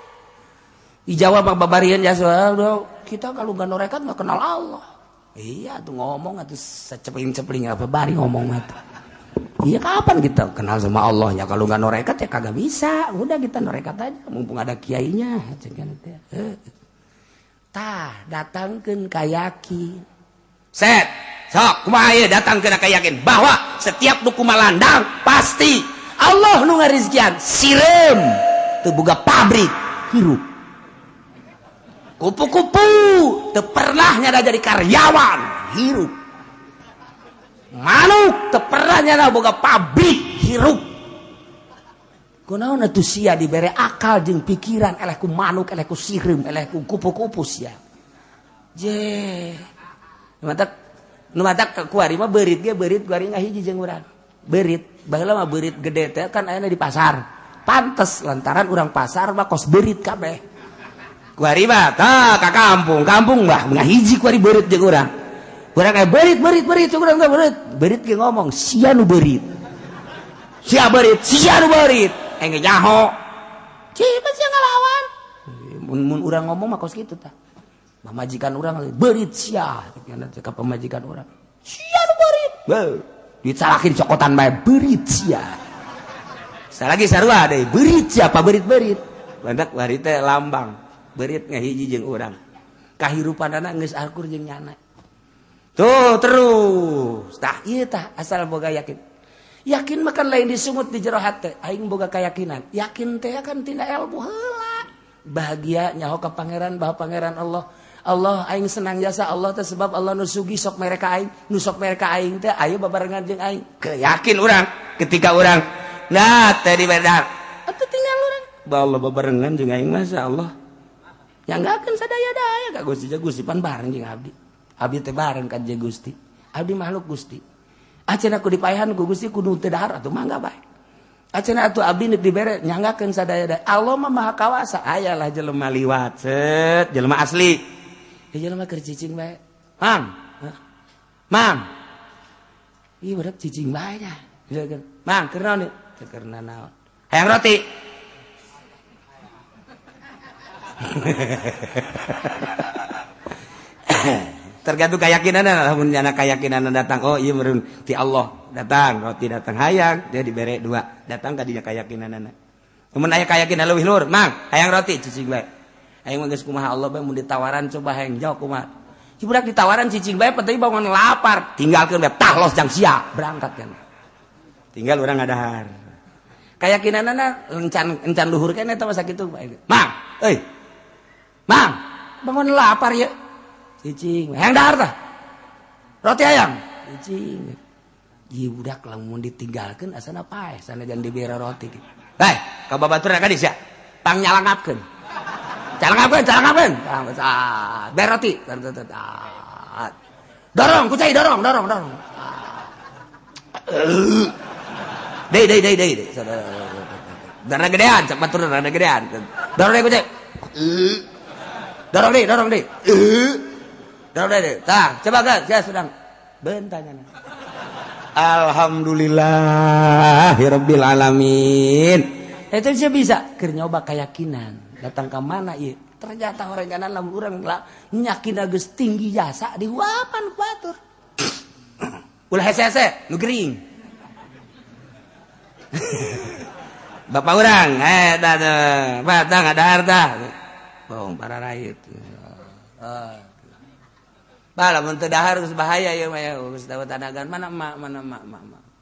Di Jawa mah babarian jasa kita kalau enggak norekat enggak kenal Allah. Iya tuh ngomong atuh secepling-cepling apa bari ngomong mah. Iya kapan kita kenal sama Allah ya kalau enggak norekat ya kagak bisa. Udah kita norekat aja mumpung ada kiainya cenah teh. Tah datangkeun ka yakin. Set. Sok kumaha ieu datang kana kayakin bahwa setiap nu kumalandang pasti Allah nu ngarizkian sireum teu boga pabrik hirup. Kupu-kupu teu pernah nyada jadi karyawan hirup. Manuk teu pernah nyada boga pabrik hirup. Kunaon atuh sia dibere akal jeung pikiran eleh ku manuk eleh ku sireum eleh ku kupu-kupu sia. Je. Mantak nu matak kuari mah beurit ge beurit kuari ngahiji jeung urang. Beurit, baheula mah beurit gede teh kan ayana di pasar. Pantes lantaran urang pasar mah kos beurit kabeh. Kuari mah tah ka kampung, kampung mah ngahiji kuari beurit jeung urang. Urang aya beurit beurit beurit urang teh beurit. Beurit ge ngomong sia nu beurit. Sia beurit, sia nu beurit. Aing ge nyaho. Cipat sia ngalawan. Mun urang ngomong mah kos kitu tah. Pamajikan urang beurit sia, cek pamajikan urang. Sia nu beurit. Beuh, dicalakin cokotan bae beurit sia. Salagi sarua deui, beurit sia pa beurit-beurit. Bandak bari teh lambang, beurit ngahiji jeung urang. Kahirupanana geus akur jeung nyana. Tuh terus. Tah ieu tah asal boga yakin. Yakin mah kan lain disungut di jero hate, aing boga keyakinan. Yakin teh kan tina ilmu heula. Bahagia nyaho ka pangeran bahwa pangeran Allah. Allah aing senang jasa Allah teh sebab Allah nu sugi sok mereka aing, nu sok mereka aing teh ayo babarengan jeung aing. Keyakin urang ketika urang nah teh dibedar. Atuh tinggal urang. Bah Allah babarengan jeung aing mah Allah. Yang enggak akan sadaya-daya ka Gusti Gusti pan bareng jeung abdi. Abdi teh bareng ka jeung Gusti. Abdi makhluk Gusti. Acenah ku dipaehan ku Gusti kudu teu dahar atuh mangga bae. Acenah atuh abdi neuk dibere nyanggakeun sadaya-daya. Allah mah maha kawasa. Aya lah jelema liwat set jelema asli. Ya jelema keur cicing bae. Mang. Mang. Ih budak cicing bae nya. Mang keur naon ieu? Teu keur nanaon. Hayang roti. Tergantung keyakinan lamun nyana keyakinan datang oh iya meureun ti Allah datang roti datang hayang dia dibere dua datang ka dinya keyakinanana mun aya keyakinan leuwih luhur mang hayang roti cicing bae aing mah geus kumaha Allah bae mun ditawaran coba hayang jauh kumaha si budak ditawaran cicing bae penting bangun lapar tinggalkeun bae tah los jang sia berangkat kan tinggal urang ngadahar keyakinanana encan luhur keneh eta mah sakitu bae mang euy mang bangun lapar ye cicing hayang dahar tah roti hayang cicing ieu budak lamun ditinggalkeun asana paeh sanajan dibere roti bae ka babaturna ka sia pang nyalangapkeun calangapkeun calangapkeun bere roti dorong ku cai dorong dorong dorong deui deui deui deui darah gedean cak baturna rada gedean dorong deui ku cai dorong deui dorong deui dorong deui tah coba kan sia sedang bentanya. Alhamdulillahirabbil alamin. Eta sia bisa keur nyoba keyakinan datang ka mana ieu ternyata oranganan lamun urang nyakin geus tinggi jasa dihuapan ku batur ulah hese-hese nu gering. Bapak urang eta teh batang ngadahar tah bohong para rakyat. Bah lamun teu dahar geus bahaya ieu mah geus dapat tanagan mana emak mana emak emak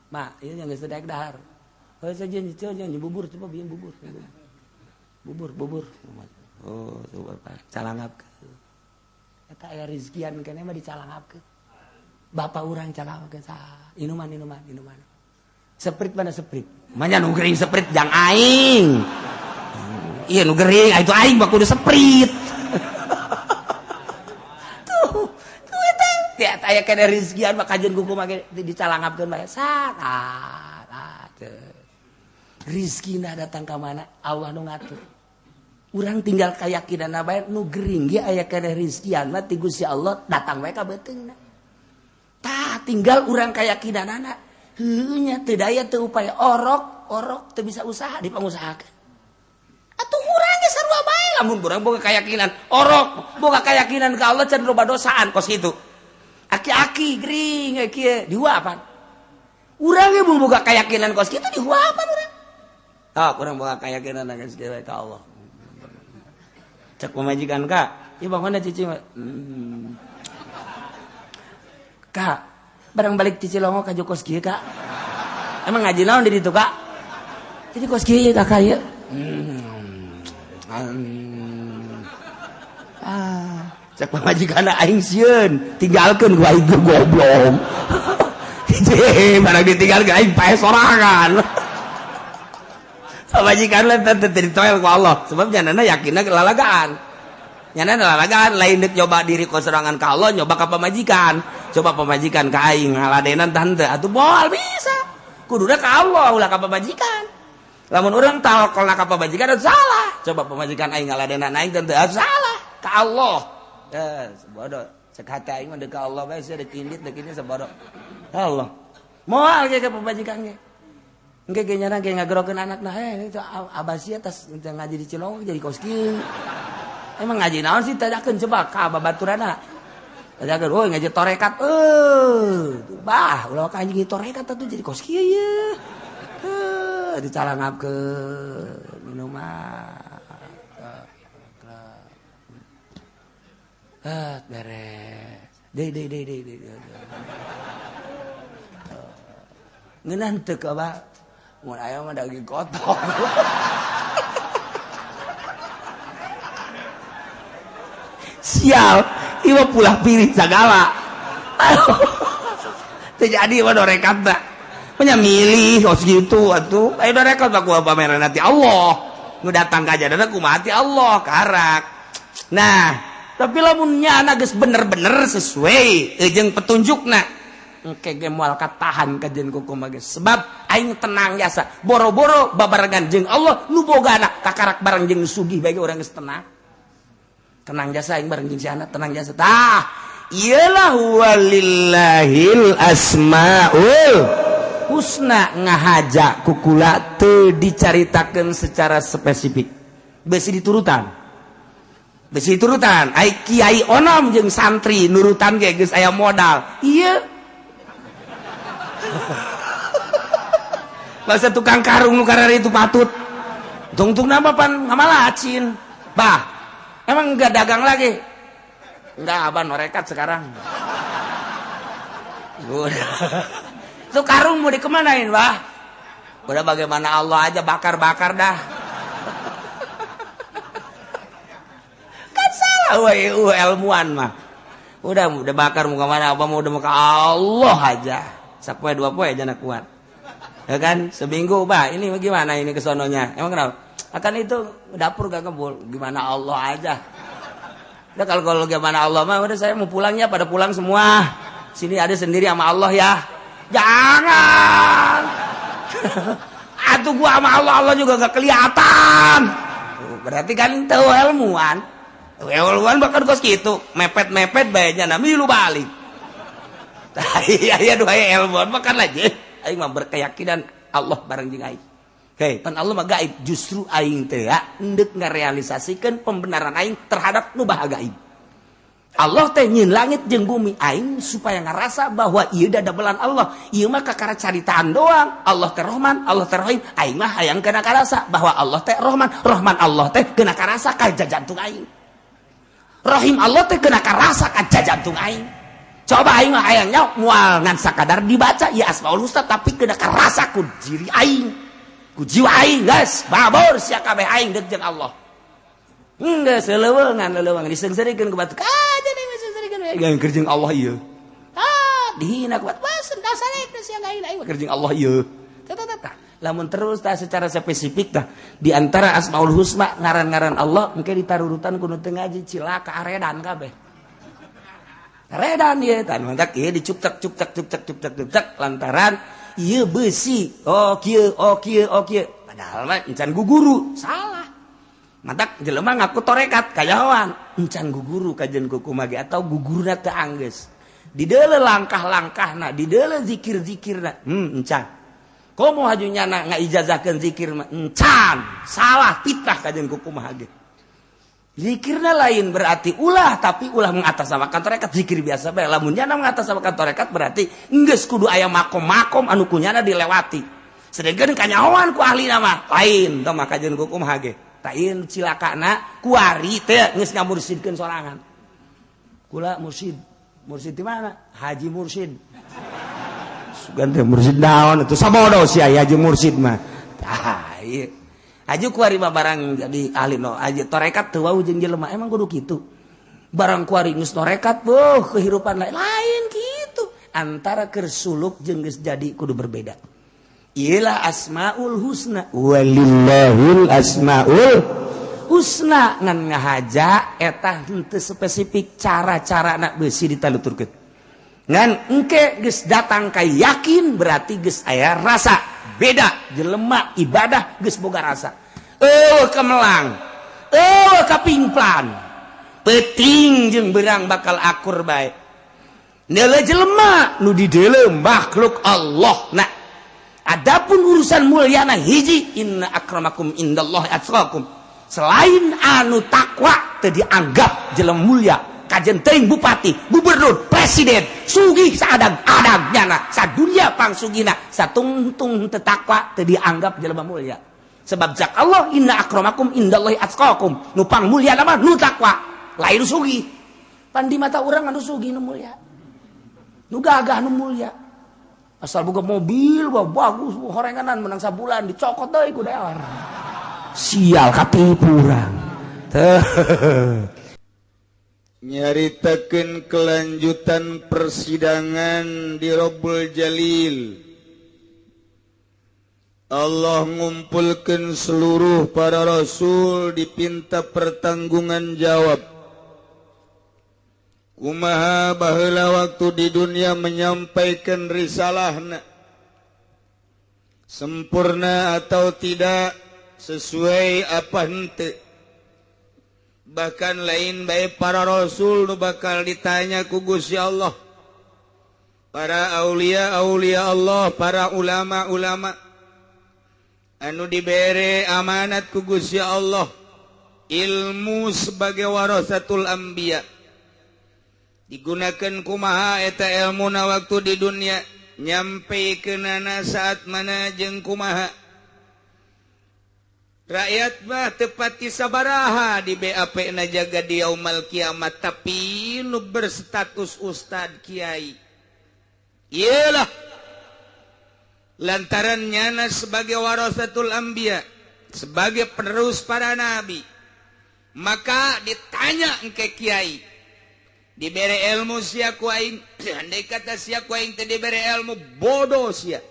mak ieu yang geus teu daek dahar. Heuh sajen jeung bubur coba bieu bubur. Bubur bubur. Oh coba calangapkeun. Eta aya rezekian keneh mah dicalangapkeun. Bapak urang calangapkeun saha? Inuman inuman inuman. Seprit mana seprit? Manya nu gering seprit jang aing. Iya nu gering itu aing mah kudu seprit. Tuh, tuh eta teh aya kana rezekian mah kajeun ku kumaha ge dicalangapkeun bae. Sat. Rezekina datang ka mana? Allah nu ngatur. Urang tinggal kayakinanna bae nu gering ge aya kana rezekian mah ti Gusti Allah datang bae ka beuteungna. Tah tinggal urang kayakinanana. Heueuh nya teu daya teu upaya orok, orok teu bisa usaha dipangusahakeun. Atuh urang ge sarua bae lamun urang boga keyakinan orok, boga keyakinan ka Allah can loba dosaan kos kitu. Aki-aki gering kieu dihuapan. Urang ge mun boga keyakinan kos kitu dihuapan urang. Tah urang boga keyakinan geus kieu ka Allah. Cek pamajikan ka, ieu bangunna cici. Kak, barang balik cici longo ka kos kieu kak. Emang ngaji naon di ditu kak? Jadi kos kieu kakak ieu. Cek pamajikan aing sieun, tinggalkeun ku aing goblok. Hiji barang ditinggalkeun aing paeh sorangan. Pamajikan lah teu ditoel ku Allah, sebab nyanana yakinna lalagaan. Nyanana lalagaan lain deuk nyoba diri ku sorangan ka Allah, nyoba ka pamajikan. Coba pamajikan ka aing ngaladenan tah henteu atuh moal bisa. Kuduna ka Allah ulah ka pamajikan. Lamun urang tawakal ka pamajikan salah. Coba pamajikan aing ngaladenan aing teu salah ka Allah. Sebodoh. Cek hati aing mah deuk ka Allah bae sia deuk indit deuk ini sebodoh. Allah. Moal ge ka pamajikan ge. Engke ge nyana ge ngagerokeun anakna, itu abasia tas ngaji di Cilongok jadi kos kieu. Emang ngaji naon sih tanyakeun coba ka babaturana. Tanyakeun, "Oh, ngaji torekat." Bah, ulah ka anjing torekat atuh jadi kos kieu ye. Dicalangapkeun minuman. Beres. Deui deui deui deui. Ngeunah teu ka bah. Mun aya mah daging kotor. Sial, ieu mah pulah pilih sagala. Teu jadi mah dorekat tah. Nya milih kos kitu atuh. Aya dorekat mah kumaha pameran ti Allah. Nu datang ka jadana kumaha ti Allah karak. Nah, tapi lamun nya geus bener-bener sesuai jeung petunjukna. Engke ge moal katahan ka jeung kumaha ge. Sebab aing tenang jasa. Boro-boro babarengan jeung Allah nu bogana kakarak bareng jeung sugih bae urang geus tenang. Tenang jasa aing bareng jeung si anak tenang jasa. Tah, iyalah walillahil asmaul husna ngahaja kukula teu dicaritakeun secara spesifik. Besi diturutan. Besi diturutan. Ai kiai onom jeung santri nurutan ge geus aya modal. Ieu masa tukang karung nu karari itu patut. Tungtung nama pan ngamalacin. Bah, emang enggak dagang lagi? Enggak, abah norekat sekarang. Itu karung mau dikemanain, bah? Udah bagaimana Allah aja bakar-bakar dah. Kan salah weh ilmuan mah. Udah bakar mau kemana? Abah mau udah mau ke Allah aja. Sapoe dua poe aja nak kuat. Ya kan? Seminggu, bah, ini gimana ini kesononya? Emang kenapa? Akan itu dapur gak ngebul. Gimana Allah aja. Udah kalau gimana Allah mah udah saya mau pulangnya pada pulang semua. Sini ada sendiri sama Allah ya. Jangan. Atuh gua sama Allah, Allah juga gak kelihatan. Berarti kan tahu ilmuwan. Ilmuwan bahkan kos gitu, mepet-mepet bae nya milu balik. Iya dua ilmuwan bahkan aja. Aing mah berkeyakinan Allah bareng jeung aing. Hei, pan Allah mah gaib, justru aing teh endek ngarealisasikeun pembenaran aing terhadap nu baha gaib. Allah teh nyeun langit jeung bumi aing supaya ngarasa bahwa ieu dadabelan Allah. Ieu mah kakara caritaan doang. Allah teh Rahman, Allah teh Rahim. Aing mah hayang kana karasa bahwa Allah teh Rahman, Rahman Allah teh kena karasa ka jantung aing. Rahim Allah teh kena karasa ka jantung aing. Coba aing mah hayang nyaho moal ngan sakadar dibaca ya Asmaul Husna tapi kena karasa ku diri aing. Ku jiwa aing geus babor sia kabeh aing deuk jeung Allah. Geus leleuweungan diseungseurikeun ku batu. Ah jadi diseungseurikeun we jeung keur jeung Allah ieu. Ah dihina ku batu. Wah sendasarek sia aing aing keur jeung Allah ieu. Tah tah tah. Lamun terus tah secara spesifik tah di antara Asmaul Husna ngaran-ngaran Allah engke ditarurutan ku nu teu ngaji cilaka aredan kabeh. Redan ieu tah mantak ieu dicuktak cuktak cuktak cuktak cuktak lantaran ieu besi. Oh kieu, oh kieu, oh kieu. Padahal mah encan guguru, salah. Mantak jelema ngaku torekat kayawan, encan guguru kajen kuku mage atau gugurna teu anggeus. Dideuleu langkah-langkahna, dideuleu zikir-zikirna. Encan. Komo haju nyana ngaijazahkeun zikir mah encan, salah fitnah kajen kuku mage. Zikirna lain berarti ulah, tapi ulah mengatasnamakan torekat zikir biasa bae. Lamun nyana mengatasnamakan torekat berarti geus kudu aya makom-makom anu kunyana dilewati. Sedengkeun kanyahoan ku ahli nama lain tah maka jeung hukum hage. Tah ieu cilakana kuari teh geus ngamursidkeun sorangan. Kula mursid. Mursid di mana? Haji Mursid. Sugan teh mursid naon atuh sabodo sia haji mursid mah. Tah ieu. Aju kuari mah barang jadi ahli no aja torekat teu wau jeung jelema emang kudu kitu. Barang kuari geus torekat beuh kehidupan lain lain kitu. Antara keur suluk jeung geus jadi kudu berbeda. Iyalah Asmaul Husna walillahil asmaul husna ngan ngahaja eta henteu spesifik cara-cara nak beusi ditaluturkeun. Ngan engke geus datang ka yakin berarti geus aya rasa. Beda jelema ibadah geus boga rasa. Eueuh kemelang, eueuh kapingplan. Peuting jeung beurang bakal akur bae. Neuleuh jelema nu dideuleu makhluk Allah. Nah, Adapun urusan mulyana hiji inna akramakum indallahi atqakum. Selain anu takwa teu dianggap jelema mulia, kajen teuing bupati, gubernur, presiden, sugih saadang-adang nyana, sadunia pangsugihna, satungtung teu takwa teu dianggap jelema mulia. Sebab cak Allah inna akramakum indallahi atqakum. Nu pang mulia mah nu takwa, lain sugih. Pan di mata urang anu sugih nu mulia. Nu gagah nu mulia. Asal boga mobil, wah bagus, horenganan menang sabulan dicokot deui ku daerah. Sial katipu urang. Nyaritakeun kelanjutan persidangan di Rabbul Jalil. Allah ngumpulkan seluruh para rasul dipinta pertanggungan jawab. Kumaha baheula waktu di dunia menyampaikan risalahna, sempurna atau tidak, sesuai apa henteu. Bahkan lain bae para rasul nu bakal ditanya ku Gusti Allah, para aulia aulia Allah, para ulama ulama anu dibere amanat ku Gusti Allah ilmu sebagai warasatul anbiya, digunakan kumaha eta ilmuna waktu di dunia, nyampe kenana saat mana jeung kumaha. Rakyat mah tepati sabaraha di BAP na jaga di yaumal kiamat, tapi nu berstatus ustad kiai iyalah lantaran nyana sebagai warasatul anbiya, sebagai penerus para nabi, maka ditanya engke kiai dibere ilmu sia ku aing, andai kata sia ku aing teu dibere ilmu bodoh sia.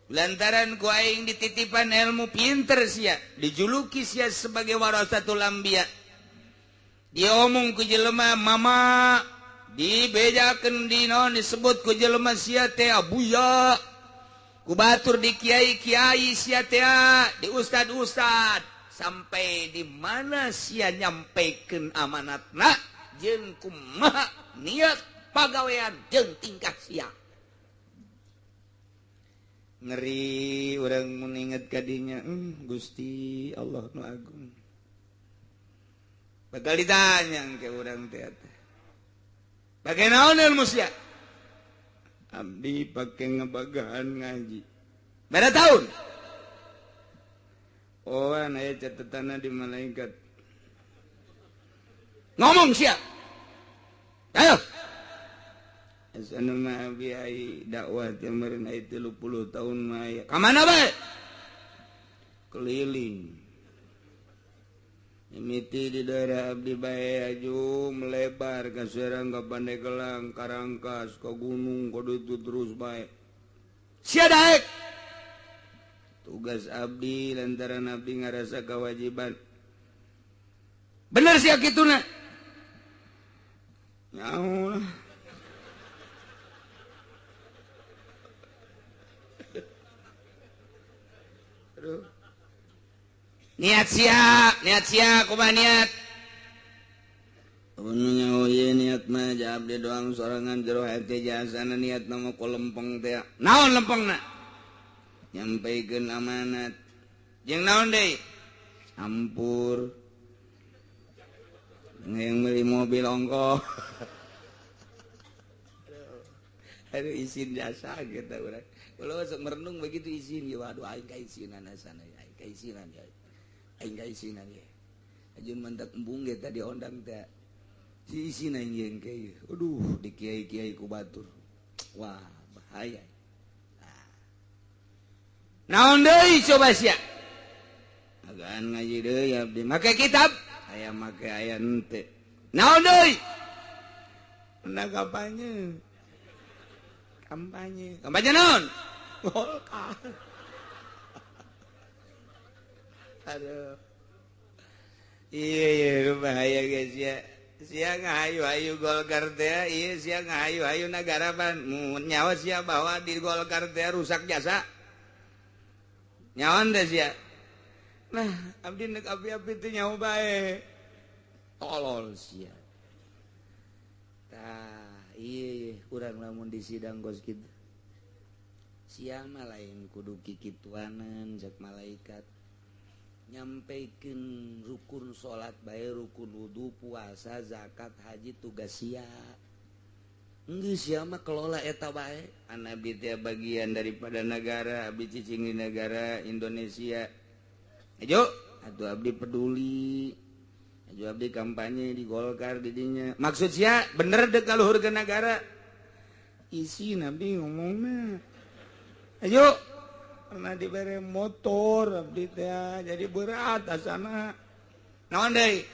Lantaran ku aing dititipan ilmu pinter sia, dijuluki sia sebagai warasatul anbiya. Diomong ku jelema mama, dibejakeun di naon disebut ku jelema sia teh abuya. Ku batur di kiai-kiai sia teh, di ustad-ustad, sampai di mana sia nyampaikan amanatna jeung kumaha niat pagawean jeung tingkah sia. Ngeri urang mun inget kadinya, Gusti Allah nu agung. Bakal ditanya ke urang teh. Pake naon ilmu sia? Abdi pake ngebagahan ngaji. Berapa tahun? Oh, aya catatanna di malaikat. Ngomong sia. Ayo. Asana mah abi ai dakwah teh meureun ai 30 tahun mah aya. Ka mana bae? Keliling. Mimiti di daerah abdi bae aju melebar ka Serang, ka Pandeglang, Karangkas, ka gunung, ka ditu terus bae. Sia daek. Tugas abdi lantaran abdi ngarasa kewajiban. Bener sia kituna? Nyaho lah. Niat sia, niat sia, kumaha niat? Nyaho ieu niat mah ja abdi doang sorangan jero hate jasana niat mah ku lempeng teh. Naon lempengna? Nyampaikeun amanat. Jeung naon deui? Ampur. Yang beli mobil ongkoh. Aduh izin jasa gitu urang. Kalau masuk merenung begitu izin ya, waduh aing kaisinan sana ya, aing kaisinan ya. Aing kaisinan ya. Ajeun mantak embung ge tadi ondang teh. Si izin aing jeung kieu. Aduh, di kiai-kiai ku batur. Wah, bahaya. Nah. Naon deui coba sia? Agaan ngaji deui abdi make kitab. Aya make aya henteu. Naon deui? Nah kampanye. Kampanye. Kampanye naon? Golkar. Aduh. Iya iya bahaya guys ya. Sia ngahayu-hayu Golkar teh, iya sia ngahayu-hayu nagara pan. Mun nyawa sia bahwa di Golkar teh rusak jasa. Nyawan teh sia. Nah, abdi nek api-api teh nyawa bae. Tolol sia. Tah, iya kurang lamun di sidang kos kitu. Sia mah lain kudu kikituanan cek malaikat. Nyampaikan rukun salat bae, rukun wudu, puasa, zakat, haji tugas sia. Geus sia mah kelola eta bae. Abdi teh bagian daripada negara, abdi cicing di negara Indonesia. Ayo, atuh abdi peduli. Ayo abdi kampanye di Golkar di dinya. Maksud sia bener dek ngaluhurkeun negara. Isi nabi ngomongna. Ayo, pernah dibere motor abdi teh jadi berat asana. Naon deui?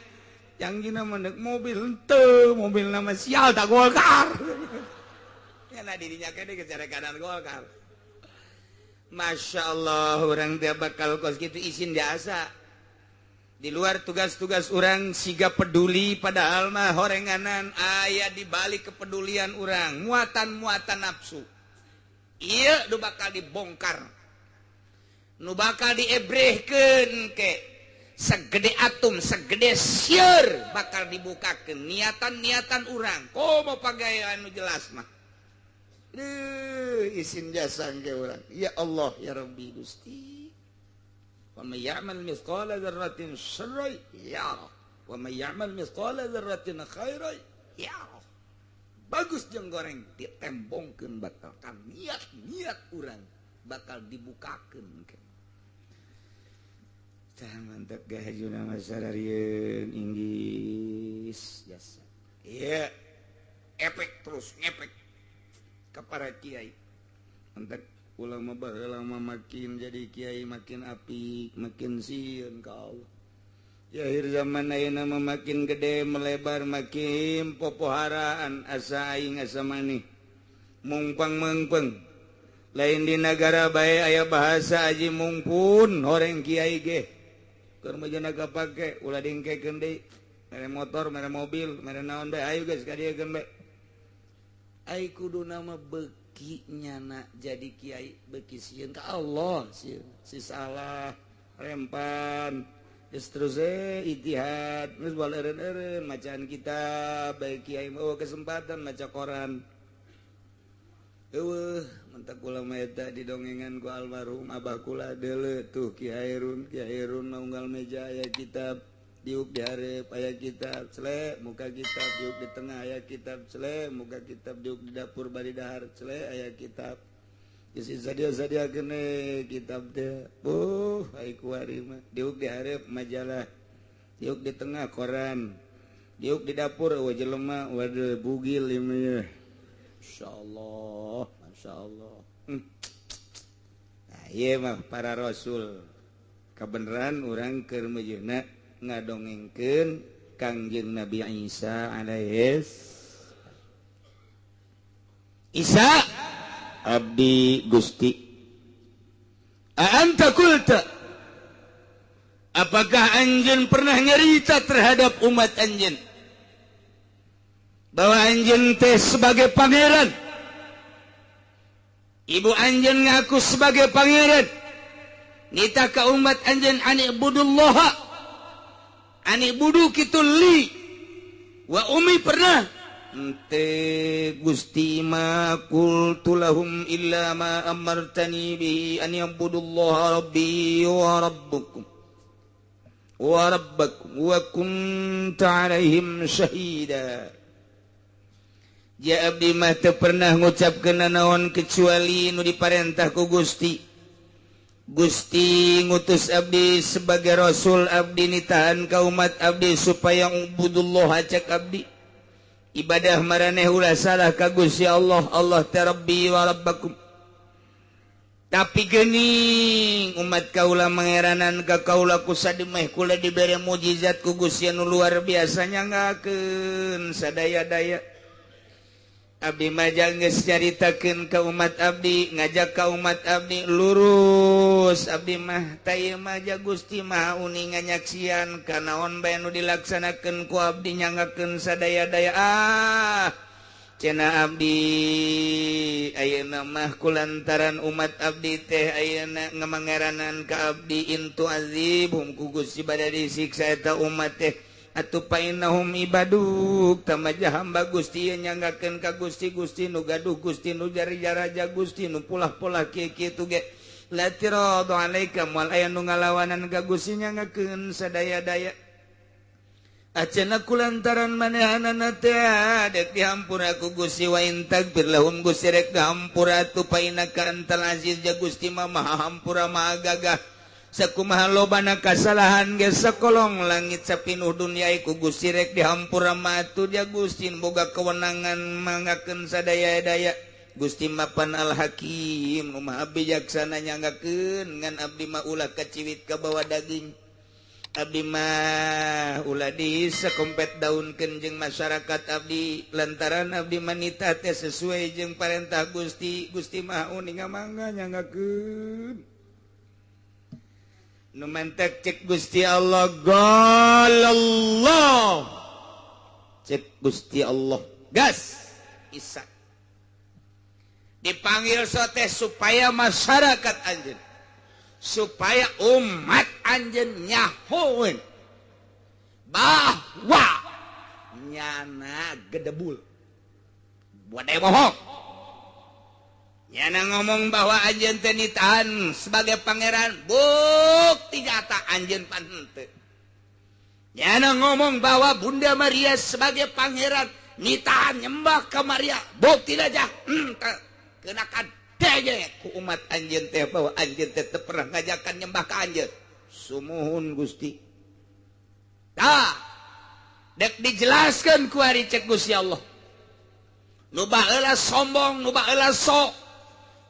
Janggina mendek mobil henteu, mobil nama sial tak Golkar. Ya nah dirinya kene geus kanan Golkar. Masya Allah, orang teh bakal kos kitu isin jasa. Di luar tugas-tugas orang siga peduli padahal mah horenganan aya di balik kepedulian orang, muatan-muatan nafsu. Ieu nu bakal dibongkar. Nu bakal diebrehkeun ke segede atom, segede sieur bakal dibukakeun niatan-niatan urang. Komo pagawean nu jelas mah. Duh, isin jasa ke urang. Ya Allah ya Rabbi Gusti. Wa may ya'mal mithqala dzarratin syarran yarah wa may ya'mal mithqala dzarratin khairan yarah. Bagus jeung goreng ditembongkeun bakal kan niat-niat urang bakal dibukakeun. Tah mantap gahajuna masararieun inggis jasa. Iya, efek terus ngepek ka para kiai. Mantap ulama baheula mah makin jadi kiai makin apik, makin sieun ka Allah. Ya akhir zaman ayeuna mah makin gede melebar makin popoharaan asa aing asa maneh. Mungpang meungpeung. Lain di negara bae aya bahasa aji mungpun horeng kiai ge. Keur mah kapake ulah dingkekeun deui. Mere motor, mere mobil, mere naon bae ayo geus ka dieu keun bae. Ai kuduna mah beuki nyana jadi kiai beuki sieun ka Allah sieun. Si salah rempan geus terus ijtihad geus bal eureun-eureun macaan kitab bae kiai mah kesempatan maca koran. Eueuh mentak ulama eta didongengan ku almarhum abah kula deuleu tuh Ki Hairun, Ki Hairun mah unggal meja aya kitab diuk di hareup aya kitab cele muka kitab diuk di tengah aya kitab cele muka kitab diuk di dapur bari dahar cele aya kitab. Geus sadia-sadia kene kitab teh. Buh ai kuari mah diuk di hareup majalah, diuk di tengah koran, diuk di dapur eueuh jelema waduh bugil ieu mah. Insyaallah, masyaallah. Nah, ieu mah para rasul. Kabeneran urang keur meujeuhna ngadongengkeun Kangjeng Nabi Isa alaihis. Isa abdi Gusti. A anta qulta? Apakah anjeun pernah nyarita terhadap umat anjeun bahwa anjeun teh sebagai pangeran? Ibu anjeun ngaku sebagai pangeran. Nita ka umat anjeun ani budullah, ani budu kitu li wa umi pernah ente Gusti ma qultu lahum illa ma amartani bihi an ya'budullaha rabbi wa rabbukum wa rabbakum wa kunta alaihim syahida. Ja abdi mah teu pernah ngucapkeun naon kecuali nu diparentah ku Gusti. Gusti ngutus abdi sebagai rasul, abdi nitahan ka umat abdi supaya ubudullah cek abdi. Ibadah maraneh ulah salah ka Gusti Allah, Allah teh Rabbi wa Rabbakum. Tapi geuning umat kaula mangeranan ka kaula ku sademeh kula dibere mukjizat ku Gusti anu luar biasa nyanggakeun sadaya-daya. Abdi mah geus nyaritakeun ka umat abdi, ngajak ka umat abdi lurus abdi mah ta ieu mah ja Gusti Maha uninga nyaksian kanaon bae nu dilaksanakeun ku abdi nyanggakeun sadaya-daya. Ah cenah abdi ayeuna mah kulantaran umat abdi teh ayeuna ngamangeranan ka abdi intu azibhum ku Gusti bada disiksa eta umat teh Atuh painahum ibaduk tamaja hamba Gusti nyanggakeun ka Gusti Gusti nu gaduh Gusti nu jari-jaraja Gusti nu pulah-pulah kieu kitu ge la tiradu alaika moal aya nu ngalawanan ka Gusti nyanggakeun sadaya-daya. Acana kulantaran manehanana teh dek dihampura ku Gusti wa in tagfir lahum Gusti rek dihampura atuh painaka antal aziz ja Gusti mah maha hampura maha gagah. Sakumaha lobana kasalahan ge sakolong langit sapinuh dunia iku Gusti rek dihampura mah atuh ja Gusti boga kewenangan manggakeun sadaya-daya. Gusti mapan al hakim nu maha bijaksana nyanggakeun ngan abdi mah ulah kaciwit ka bawa daging. Abdi mah ulah disekompet daunkeun jeung masyarakat abdi lantaran abdi manita teh sesuai jeung parentah Gusti. Gusti mah uninga mangga nyanggakeun. Nu mantek cek Gusti Allah galallah. Cek Gusti Allah gas Isa dipanggil sote supaya masyarakat anjeun, supaya umat anjeun nyahoeun bahwa nyana gedebul buat daya bohong. Nyana ngomong bahwa anjeun teh nitahan sebagai pangeran, bukti nyata anjeun pan henteu. Nyana ngomong bahwa Bunda Maria sebagai pangeran nitahan nyembah ke Maria, bukti aja henteu. Kenakan dege ku umat anjeun teh bahwa anjeun teh teu pernah ngajakan nyembah ka anjeun. Sumuhun Gusti. Tah, dek dijelaskeun ku ari cek Gusti Allah. Nu baheula sombong, nu baheula sok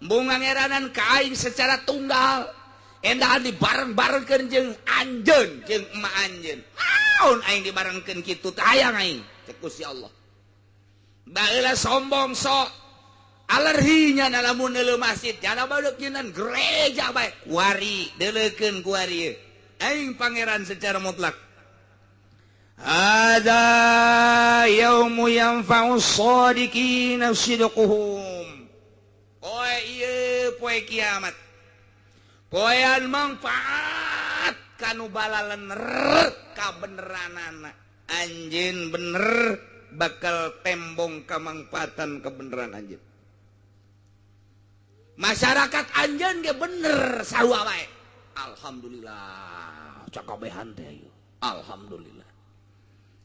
embung ngangeranan ka aing secara tunggal. Endahan dibareng-barengkeun jeung anjeun jeung emak anjeun. Naon aing dibarengkeun kitu teh hayang aing cek Gusti Allah. Baheula sombong sok alerhinya lamun neuleuh masjid jana badeuk nyeunaan gereja bae kuari deuleukeun kuari aing pangeran secara mutlak. Hadza yaumu yanfa'u shadiqina sidquhum. Poe ieu poe kiamat poean manfaat kanu balalener kabeneranana. Anjeun bener bakal tembong kamangfaatan kebeneran anjeun. Masyarakat anjeun ge bener sarua wae. Alhamdulillah cakabehan teh ayo. Alhamdulillah.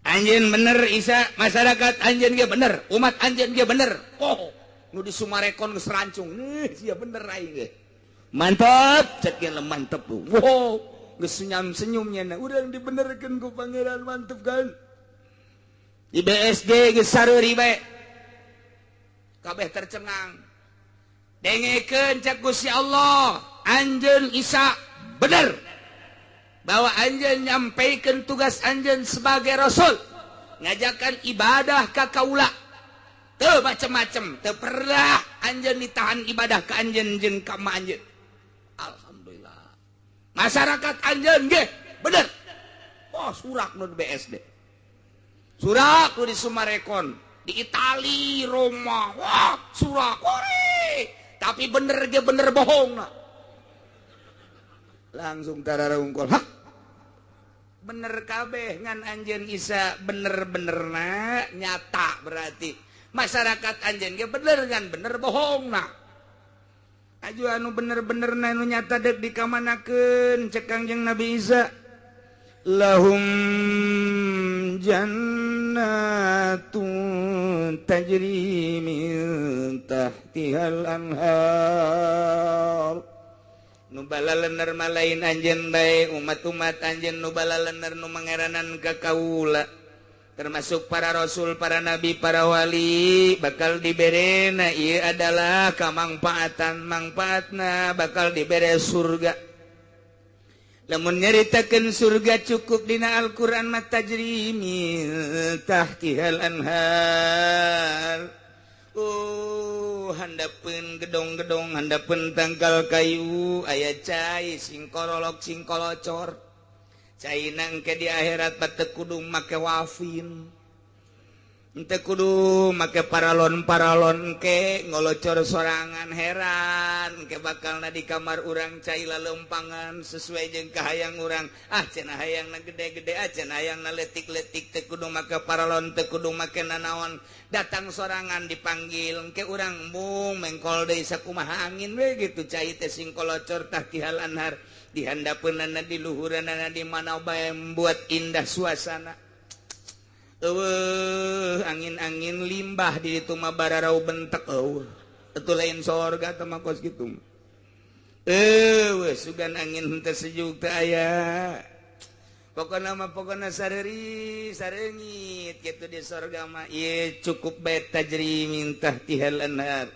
Anjeun bener Isa, masyarakat anjeun ge bener, umat anjeun ge bener. Oh, nu di Sumarekon geus rancung. Nih, sia bener aing ge. Mantep, cek ge mantep. Wow, geus senyum-senyum nya. Urang dibenerkeun ku pangeran mantep kan. Di BSD geus sareuri bae. Kabeh tercengang. Dengekeun cek Gusti Allah, anjeun Isa bener bahwa anjeun nyampaikan tugas anjeun sebagai rasul, ngajakan ibadah ka kaula. Teu macem-macem, teu pernah anjeun ditahan ibadah ka anjeun jeung ka ma anjeun. Alhamdulillah. Masyarakat anjeun ge bener. Oh, surak nu di BSD. Surak nu di Sumarekon, di Itali, Roma. Wah, surak ore. Tapi bener ge bener bohong na. Langsung tararungkol. Hah? Bener kabeh ngan anjeun Isa bener-benerna nyata berarti. Masyarakat anjeun ge bener ngan bener bohong na. Aju anu bener-benerna nu nyata deuk dikamanakeun cek Kangjeng Nabi Isa. Lahum jannatun tajri min tahtihal anhar. Nu balalener malain anjeun bae umat-umat anjeun nu balalener nu mangeranan ka kaula termasuk para rasul, para nabi, para wali bakal diberena ieu adalah kamangfaatan mangfaatna bakal dibere surga. Lamun nyaritakeun surga cukup dina Al-Qur'an mah tajri min tahtihal anhar. Oh, handapeun gedong-gedong, handapeun tangkal kayu, aya cai singkololok singkolocor. Cai nangke di akhirat bate kudu make wafin. Ente kudu make paralon-paralon ke ngolocor sorangan heran ke bakalna di kamar urang cai lalempangan sesuai jeung kahayang urang. Ah cenah hayangna gede-gede, ah cenah hayangna letik-letik, teu kudu make paralon, teu kudu make nanaon. Datang sorangan dipanggil ke urang mung mengkol deui sakumaha angin we gitu cai teh sing kolocor tahtihal anhar di handapeunana di luhuranana di mana bae membuat indah suasana. Eueuh angin-angin limbah di ditu mah bararau bentek eueuh. Itu lain sorga teh mah kos kitu. Eueuh sugan angin henteu sejuk teh aya. Pokona mah pokona sareri sarengit kitu di sorga mah ieu cukup bae tajri min tahtihal anhar.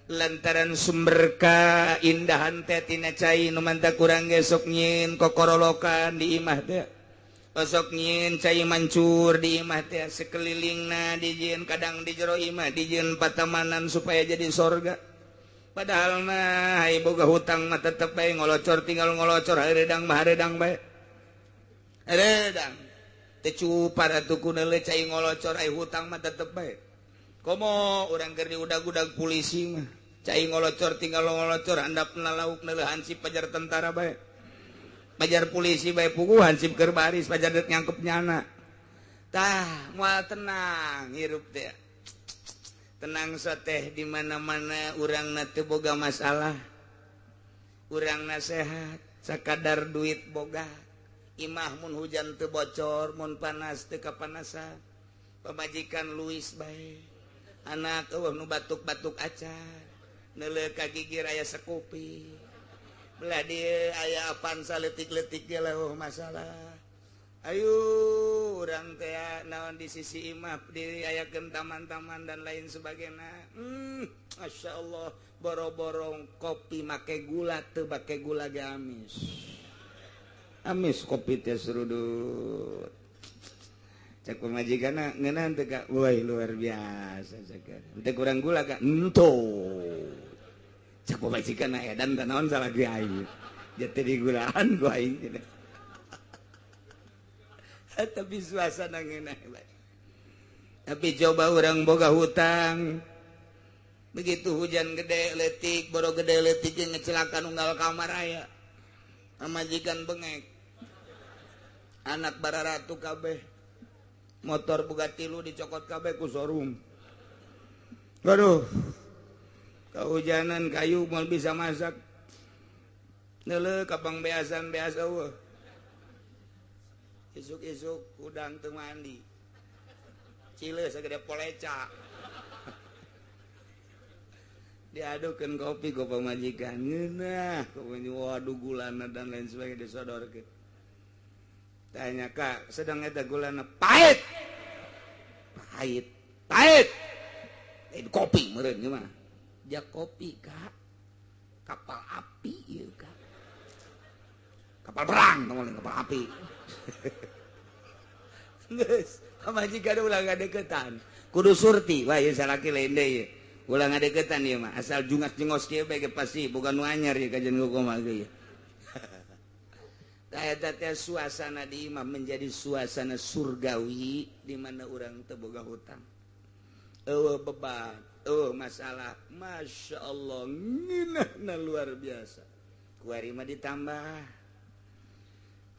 Lantaran sumber kaindahan teh tina cai nu manta kurang ge sok nyieun kokorolokan di imah teh. Osok nyieun cai mancur di imah teh sekelilingna dijieun kadang di jero imah dijieun patamanan supaya jadi sorga. Padahal mah ai boga hutang mah tetep bae ngolocor tinggal ngolocor hareudang mah hareudang bae. Hareudang teu cupar atuh ku neuleuh cai ngolocor ai hutang mah tetep bae. Komo urang keur diudag-udag polisi mah cai ngolocor tinggal ngolocor handapna lauk neuleuh hansip pajar tentara bae. Pajar polisi bae puguh hansip keur baris pajar deuk nyangkep nyana. Tah moal tenang hirup teh. Tenang soteh di mana-mana urangna teu boga masalah. Urangna sehat, sakadar duit boga. Imah mun hujan teu bocor, mun panas teu kapanasan. Pamajikan luis bae. Anak eueuh nu batuk-batuk acan. Neuleuh ka gigir aya sakopi. Belah dia aya Avanza letik-letik ge lah masalah. Ayo urang teh naon di sisi imah diayakeun taman-taman dan lain sebagainya. Masya Allah boro-borong kopi make gula teu make gula ge amis. Amis kopi teh serudut. Cek pamajikanna ngeunaan teh ka woi luar biasa cek. Teu kurang gula ka henteu. Cek pamajikanna edan teh naon salah ge aing. Jatuh di gulaan ku aing cenah. Tapi suasana ngeunah bae. Tapi coba urang boga hutang. Begitu hujan gede leutik, boro gede leutik ge ngecelakan unggal kamar aya. Pamajikan bengek. Anak bararatu kabeh. Motor boga tilu dicokot kabeh ku showroom. Waduh. Kehujanan kayu moal bisa masak. Neuleuh ka pangbeasan beas eueuh. Isuk-isuk udang teu mandi. Cile sagede poleca. Diadukeun kopi ku pamajikan. Ngeunah, waduh gulana dan lain sebagainya disodorkeun. Tanya kak, sedang eta gulana pahit. Pahit. Pahit. Kopi meureun ieu mah. Ja kopi kak. Kapal api ieu kak. Kapal perang tong kapal api. Geus, pamajikan ulah ngadeukeutan. Kudu surti, wah ieu salaki lain deui ieu. Ulah ngadeukeutan ieu mah, asal jungas-jengos kieu bae ge pasti boga nu anyar ieu kajian kumaha ge ieu. Tah eta teh suasana di imah menjadi suasana surgawi di mana urang teu boga hutang. Eueuh beban, eueuh masalah. Masya Allah, ngeunahna luar biasa. Kuari mah ditambah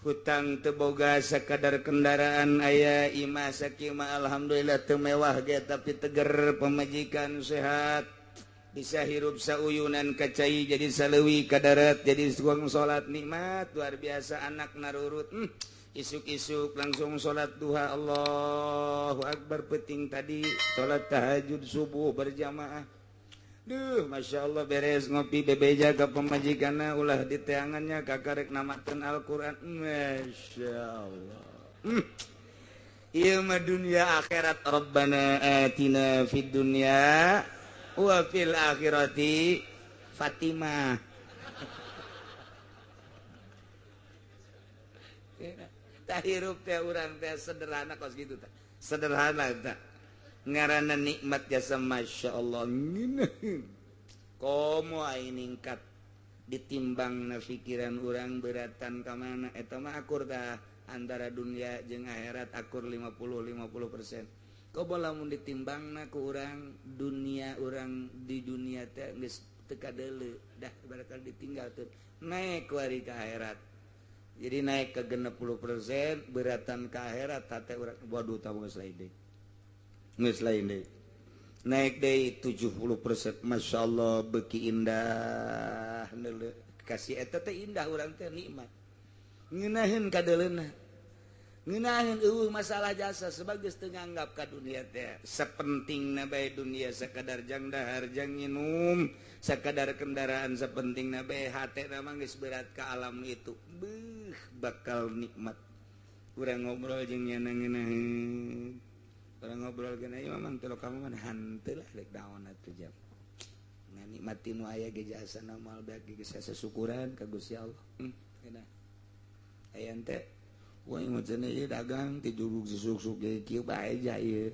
hutang teu boga sakadar kendaraan aya imah sakima alhamdulillah teu mewah ge tapi teger pamajikan sehat bisa hirup sauyunan kacai jadi saleuwi ka darat jadi suang salat nikmat luar biasa anak narurut isuk-isuk langsung salat duha Allahu akbar penting tadi salat tahajud subuh berjamaah. Duh, Masya Allah beres ngopi bebeja ke pemajikanna ulah di teangannya kakarek namaten Al-Quran. Masya Allah. Ieu mah dunia akhirat. Rabbana atina fid dunya wa fil akhirati Fatimah. Tah hirup teh urang teh sederhana kos gitu teh. Sederhana teh. Ngaranna nikmat jasa Masya Allah. Komo aing ningkat ditimbang na pikiran urang beratan ka mana eta mah akur tah antara dunia jeung akhirat akur 50-50%. Kobo lamun ditimbangna ku urang dunia, urang di dunia teh geus teu kadeuleu dah bakal ditinggal tuh naik kuari ka akhirat. Jadi naik ke 60% beratan ke akhirat hate urang waduh tah geus lain deui. Geus lain deui. Naik deui 70%, Masya Allah beuki indah kasih eta teh indah urang teh nikmat. Ngeunaheun kadeuleuna. Ngeunaheun eueuh masalah jasa sebagai teu nganggap ka dunia teh sapentingna bae dunia sakadar jang dahar jang nginum sakadar kendaraan sapentingna bae hatena mah geus berat ka alam itu beuh bakal nikmat. Urang ngobrol jeung nyana ngeunaheun urang ngobrol geuna ieu mah teu kamu mah hanteu lah rek daon atuh jam nah nikmati nu aya ge jasana moal bae geus syukuran ka Gusti Allah. Geunah aya teh wah macam ieu dagang ti jurug susuk-suk ge kieu bae ja ieu.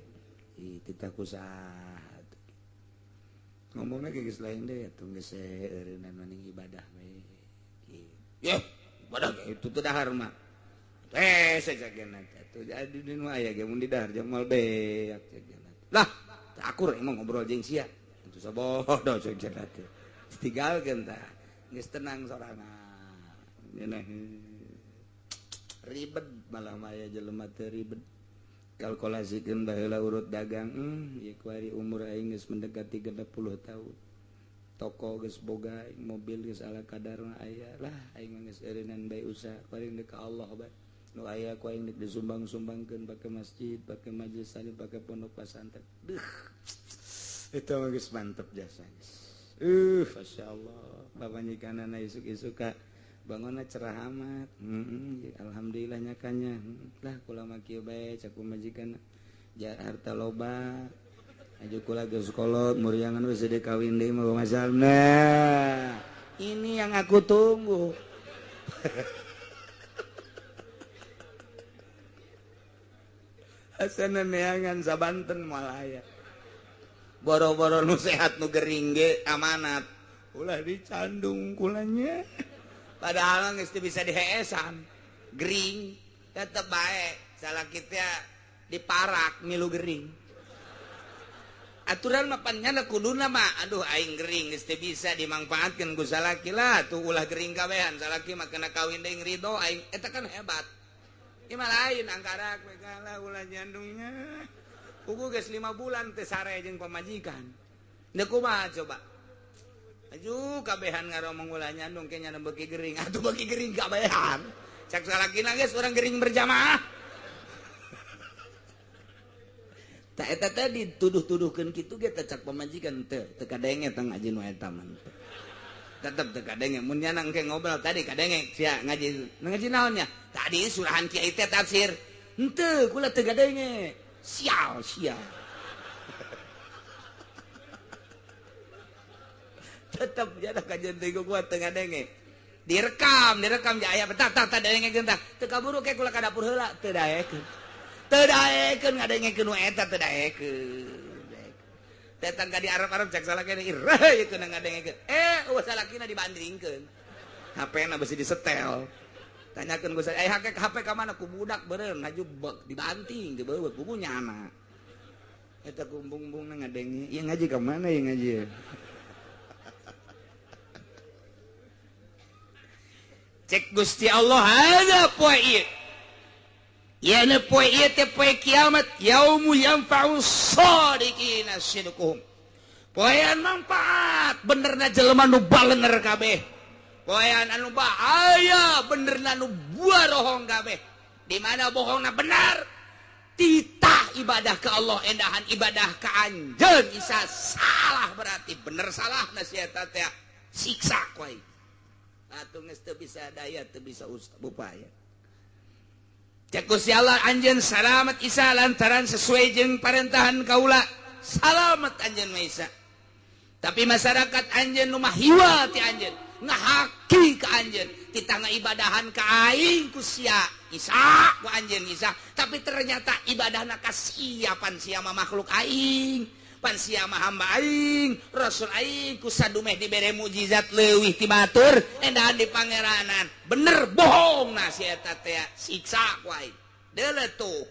Ih titah ku saha ngomongna ge geus lain deui atuh geus eureunnan maning ibadah we. Yeuh, ibadah ge itu teu dahar mah. Eh sajageuna atuh jadi nu aya ge mun didahar jeung moal beak sajageuna. Lah, akur emang ngobrol jeung sia. Atuh sabodo sajageuna teh. Tinggalkeun tah. Geus tenang sorangan. Ngeunah ribet malah maya jelema teh ribet kalkulasikeun baheula urut dagang ieu kuari umur aing geus mendekati 60 tahun toko geus boga mobil geus ala kadarna aya lah aing geus eureunnan bae usaha kuari deuk ka Allah bae nu aya ku aing deuk disumbang-sumbangkeun pake masjid pake majelis taklim pake pondok pesantren deuh eta mah geus mantep jasa geus masyaallah papanjikanana isuk-isuk ka bangunna cerah amat. Alhamdulillah nyakanya lah kula mah kieu bae cak pamajikan ja harta loba aju kula geus kolot muriangan we deuk kawin deui mah masalna. Ini yang aku tunggu. Asana neangan sabanten moal aya. Boro-boro nu sehat nu gering ge amanat ulah dicandung kulanya. Padahal geus teu bisa diheesan gering tetep bae salah kita diparak milu gering aturan mah pan nyana kuduna mah aduh aing gering geus teu bisa dimangfaatkeun ku salaki lah tuh ulah gering kabehan salaki mah kena kawin deui ridho aing eta kan hebat ieu mah lain angkarak we kalah ulah nyandungnya kuku geus 5 bulan teu sare jeung pamajikan deuk kumaha coba. Aduh kabehan ngaromong ulah nyandung kayaknya beuki gering atuh beuki gering kabehan cak salakina geus urang gering berjamaah ta eta teh dituduh-tuduhkeun kitu ge teh cak pamajikan teu teu kadenge teh ngaji nu eta mah tetep teu kadenge mun nyana engke ngobrol tadi kadenge sia ngaji ngaji naon nya tadi surahan kiai teh tafsir henteu kula teu kadenge sial sial tetep jada kajian teh gua teu ngadenge direkam direkam ja aya tah tah tah dengekeun tah teu kaburu ke kula ka dapur heula teu daekeun teu daekeun ngadengekeun nu eta teu daekeun datang ka di Arab-Arab cak salakina irah ieu keuna ngadengekeun eueuh salakina dibandingkeun HP-na beusi disetel tanyakeun ku saya HP ka mana ku budak beureun laju dibanting dibeut buku nyana eta kumbung-bumbungna ngadenge ieu ngaji ka mana ieu ngaji. Cek Gusti Allah ada poe ieu. Yeuna poe ieu teh poe kiamat yaumu yanfa'u shadiqina sidquhum. Poean manfaat benerna jelema nu balenger kabeh. Poean anu bahaya benerna nu bohong kabeh. Di mana bohongna benar? Titah ibadah ke Allah endahan ibadah ka anjeun isa salah berarti bener salahna si eta teh siksa ku aing. Atuh geus teu bisa daya teu bisa upaya. Cek Gusti Allah anjeun salamet Isa lantaran sesuai jeung parentahan kaula. Salamet anjeun mah Isa. Tapi masyarakat anjeun nu mah hiwa ti anjeun, ngahaki ka anjeun, titah ngaibadahan ka aing ku sia Isa ku anjeun Isa, tapi ternyata ibadahna ka sia pan sia mah makhluk aing. Pan sia mah hamba aing, rasul aing ku sadumeh dibere mukjizat leuwih ti batur endahan di pangeranan. Bener bohong na si eta teh siksa ku aing. Deuleu tuh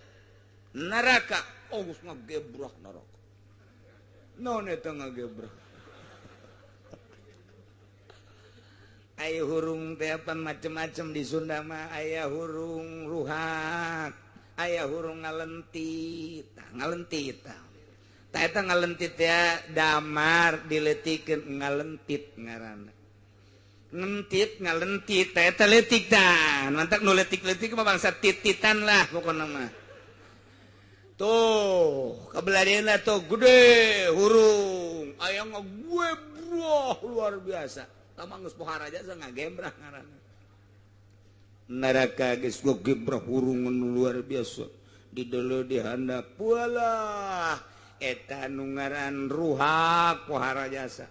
neraka. Oh geus ngagebrah neraka. Naon eta ngagebrah? Aya hurung teh apa macem-macem di Sunda mah, aya hurung ruhak, aya hurung ngalentit, ngalentit. Tah eta ngalentit ya damar diletikeun ngalentit ngaranna. Ngentit ngalentit tah eta leutik tah. Mantak nu leutik-leutik mah bangsa tititan lah pokona mah. Tuh, kabelah tuh gede hurung, aya ngagebrah luar biasa. Tamang geus pohara jasa ngagembrah ngaranna. Neraka geus ngagebrah hurung luar biasa. Di deuleu di handap walah eta nu ngaran ruhak pohara jasa.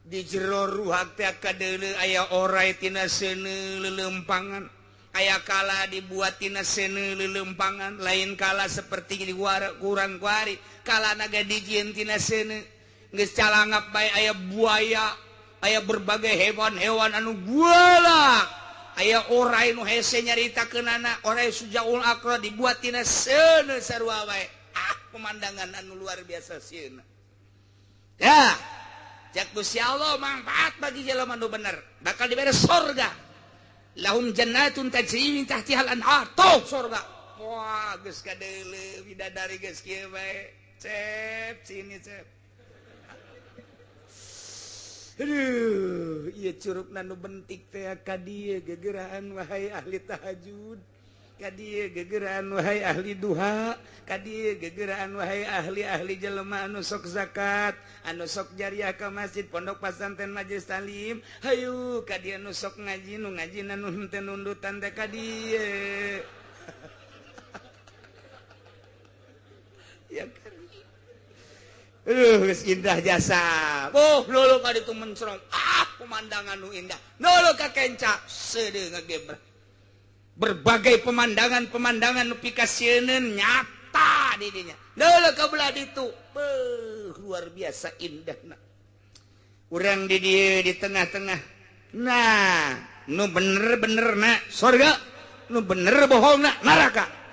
Di jero ruhak teh kadeuleu aya orai tina seuneu leuleumpangan. Aya kala dibuat tina seuneu leuleumpangan, lain kala seperti di kurang kuari, kala naga dijieun tina seuneu. Geus calangap bae aya buaya, aya berbagai hewan-hewan anu guala, aya orai nu hese nyaritakeunana, orai sujaul akra dibuat tina seuneu sarua wae. Ah, pemandangan anu luar biasa sieuna. Ya, cek Gusti Allah manfaat bagi jelema nu bener, bakal dibere sorga. Lahum jannatun tajri min tahtihal anhar. Tuh sorga. Wah, geus kadeuleu bidadari geus kieu bae. Cep sini cep. Aduh, ieu curugna nu bentik teh ka dieu gegeraan wahai ahli tahajud, ka dieu gegeraan wahai ahli duha, ka dieu gegeraan wahai ahli-ahli jelema anu sok zakat, anu sok jariah ka masjid, pondok pesantren, majelis taklim. Hayu ka dieu nu sok ngaji, nu ngajina nu henteu nundutan teh ka dieu. Ya kan. Aduh, geus indah jasa. Oh, lulu ka ditu mencrong. Ah, pemandangan nu indah. Lulu ka kenca, seudeuh ngagebrah. Berbagai pemandangan-pemandangan nu pikasieun nyata di dinya. Lulu ka belah ditu. Beuh, luar biasa indahna. Urang di dieu di tengah-tengah. Nah, nu bener-bener na sorga, nu bener bohongna neraka.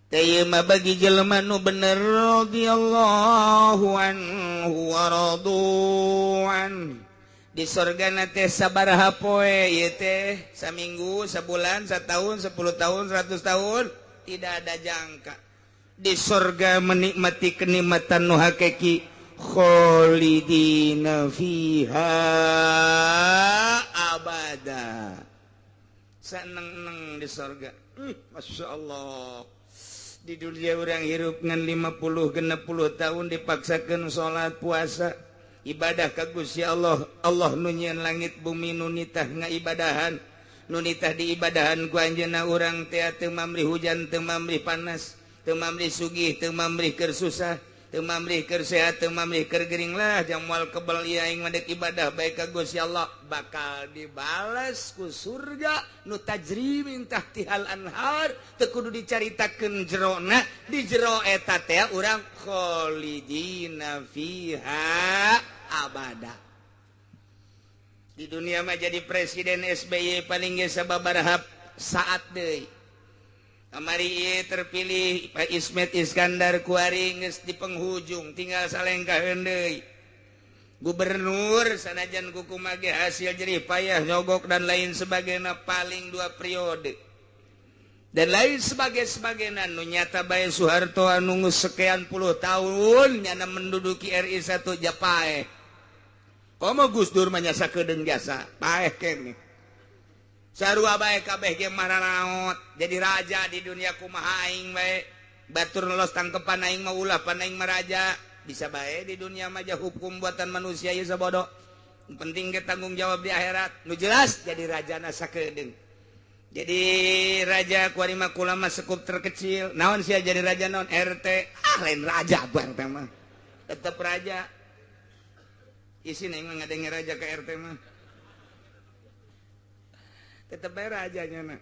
Teu mah bagi jelema nu bener radhiyallahu anhu wa radu'an. Di sorgana teh sabaraha poe ieu teh, saminggu, sabulan, satahun, 10 tahun, 100 tahun, tidak ada jangka. Di sorga menikmati kenikmatan nu hakiki, kholidina fiha abada. Saneng-neng di sorga. Masya Allah. Di dunia orang hirup ngan 50 60 tahun dipaksakan salat puasa ibadah ka Gusti Allah. Allah nu nyieun langit bumi nu nitah ngaibadahan, nu nitah diibadahan ku anjeunna urang teh teu mamrih hujan, teu mamrih panas, teu mamrih sugih, teu mamrih keur susah, teu mamrih keur sehat, teu mamrih keur gering lah jang moal kebel ieu aing mah deuk ibadah bae ka Gusti Allah bakal dibales ku surga nu tajri min tahtihal anhar. Teu kudu dicaritakeun jerona, di jero eta teh urang kholidina fiha abada. Di dunia mah jadi presiden SBY paling ge sababaraha saat deui. Kamari ieu terpilih Pak Ismet Iskandar kuari geus di penghujung tinggal salengkaheun deui. Gubernur sanajan kukumaha ge hasil jerih payah nyogok dan lain sebagainya paling 2 periode. Dan lain sebagainya nu nyata bae Soeharto anu geus sekian puluh tahun nyana menduduki RI 1 japaeh. Komo Gus Dur mah nyasa kedeung jasa paeh keneh. Sarua bae kabeh ge maranaot jadi raja di dunia kumaha aing bae batur lolos tangkepan aing mah ulah pan aing mah raja bisa bae di dunia mah hukum buatan manusia ieu sabodo penting ge tanggung jawab di akhirat nu jelas jadi rajana sakedeung jadi raja kuari mah kula mah sekup terkecil naon sia jadi raja naon RT ah lain raja bu RT mah tetep raja isin aing mah ngadenge raja ka RT mah tetep bae rajanya na.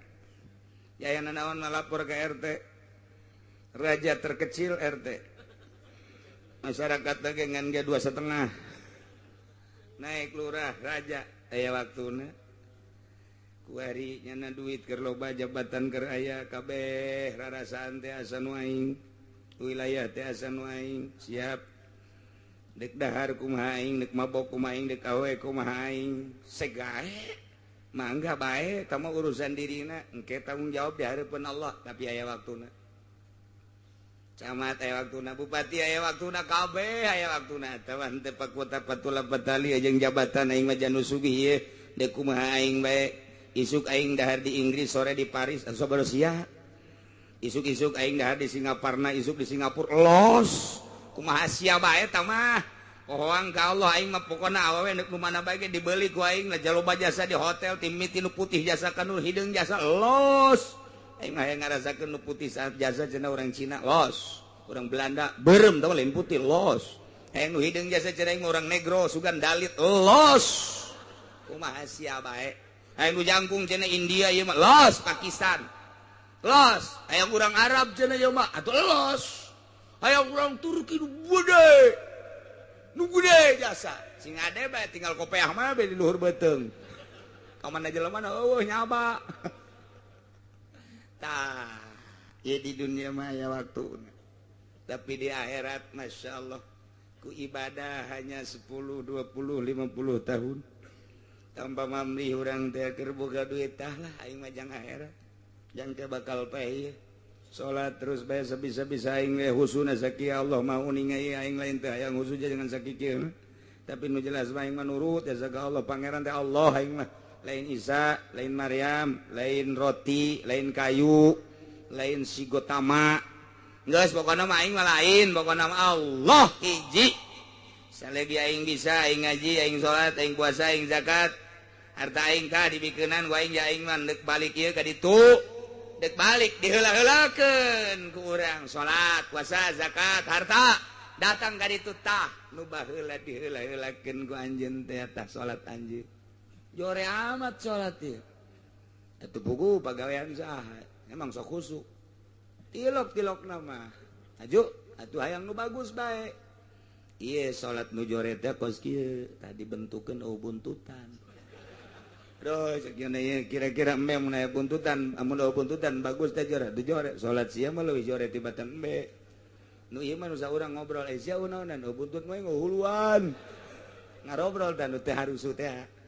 Jaya naon malapor ke RT. Raja terkecil RT. Masyarakat lagi ngan ge 2,5. Naik lurah raja aya waktuna. Kuari nyana duit keur loba jabatan keur aya kabeh rarasaan teh asa nu aing. Wilayah teh asa nu aing siap. Dek dahar kumaha aing, dek mabok kumaha aing, dek awe kumaha aing. Segae mangga bae eta mah urusan dirina, engke tanggung jawab di hareupeun Allah, tapi aya waktuna. Camat aya waktuna, bupati aya waktuna, kabeh aya waktuna. Eta mah henteu pakuta patula patali jeung jabatan aing mah janu sugih ieu, dek kumaha aing bae. Isuk aing dahar di Inggris, sore di Paris, asa baru sia. Isuk-isuk aing dahar di Singaparna, isuk di Singapura, los. Kumaha sia bae eta mah. Pohoang ka Allah aing mah pokona awewe nu mana bae ge dibeli ku aing lah jaloba jasa di hotel timiti nu putih jasa ka nu hideung jasa los. Aing mah hayang ngarasakeun nu putih saat jasa cenah urang Cina los, urang Belanda beureum tah lain putih los. Hayang nu hideung jasa cenah aing urang negro sugan dalit los. Kumaha sia bae. Hayang nu jangkung cenah India ieu mah los, Pakistan los. Hayang urang Arab cenah ieu mah atuh los. Hayang urang Turki nu gede. Nu gede jasa. Sing ade bae tinggal kopeah mah bae di luhur beuteung. Ka mana jelema na eueuh nyaba. Tah, ieu di dunia mah aya waktuna. Tapi di akhirat Masya Allah ku ibadah hanya 10, 20, 50 tahun. Tanpa mamlih urang teh keur boga duit tah lah aing mah jang akhirat. Jang teh bakal paeh. Salat terus bae sabisa-bisa aing we husuna sakieu Allah mah uninga ieu aing lain teh hayang husu jangan sakieu. Tapi nu jelas mah aing mah nurut jasa ka Allah pangeran teh Allah aing mah. Lain Isa, lain Maryam, lain roti, lain kayu, lain si Gotama. Geus pokona mah aing mah lain, pokona mah Allah hiji. Salagi aing bisa aing ngaji, aing salat, aing puasa, aing zakat. Harta aing tah dibikeunan ku aing ja aing mah deuk balik ieu ka ditu. Dek balik diheula-heulakeun ku urang salat, puasa, zakat, harta. Datang ka ditu tah nu baheula diheula-heulakeun ku anjeun teh tah salat anjeun. Jore amat salat ieu. Atuh buku pagawean saha? Emang sok khusuk. Tilok-tilok nama. Aju, atuh hayang nu bagus bae. Ieu salat nu jore teh kos kieu, tadi bentukeun eueuh buntutan. Duh, sekian ieu kira-kira embe mun aya buntutan, amun eueuh buntutan bagus teh jore, teu jore. Salat sia mah leuwih jore tibatan embe. Nu ieu mah nu saurang ngobrol, eh sia unaonan eueuh buntut mah ngahuluan. Ngarobrol tah nu teh harusu teh.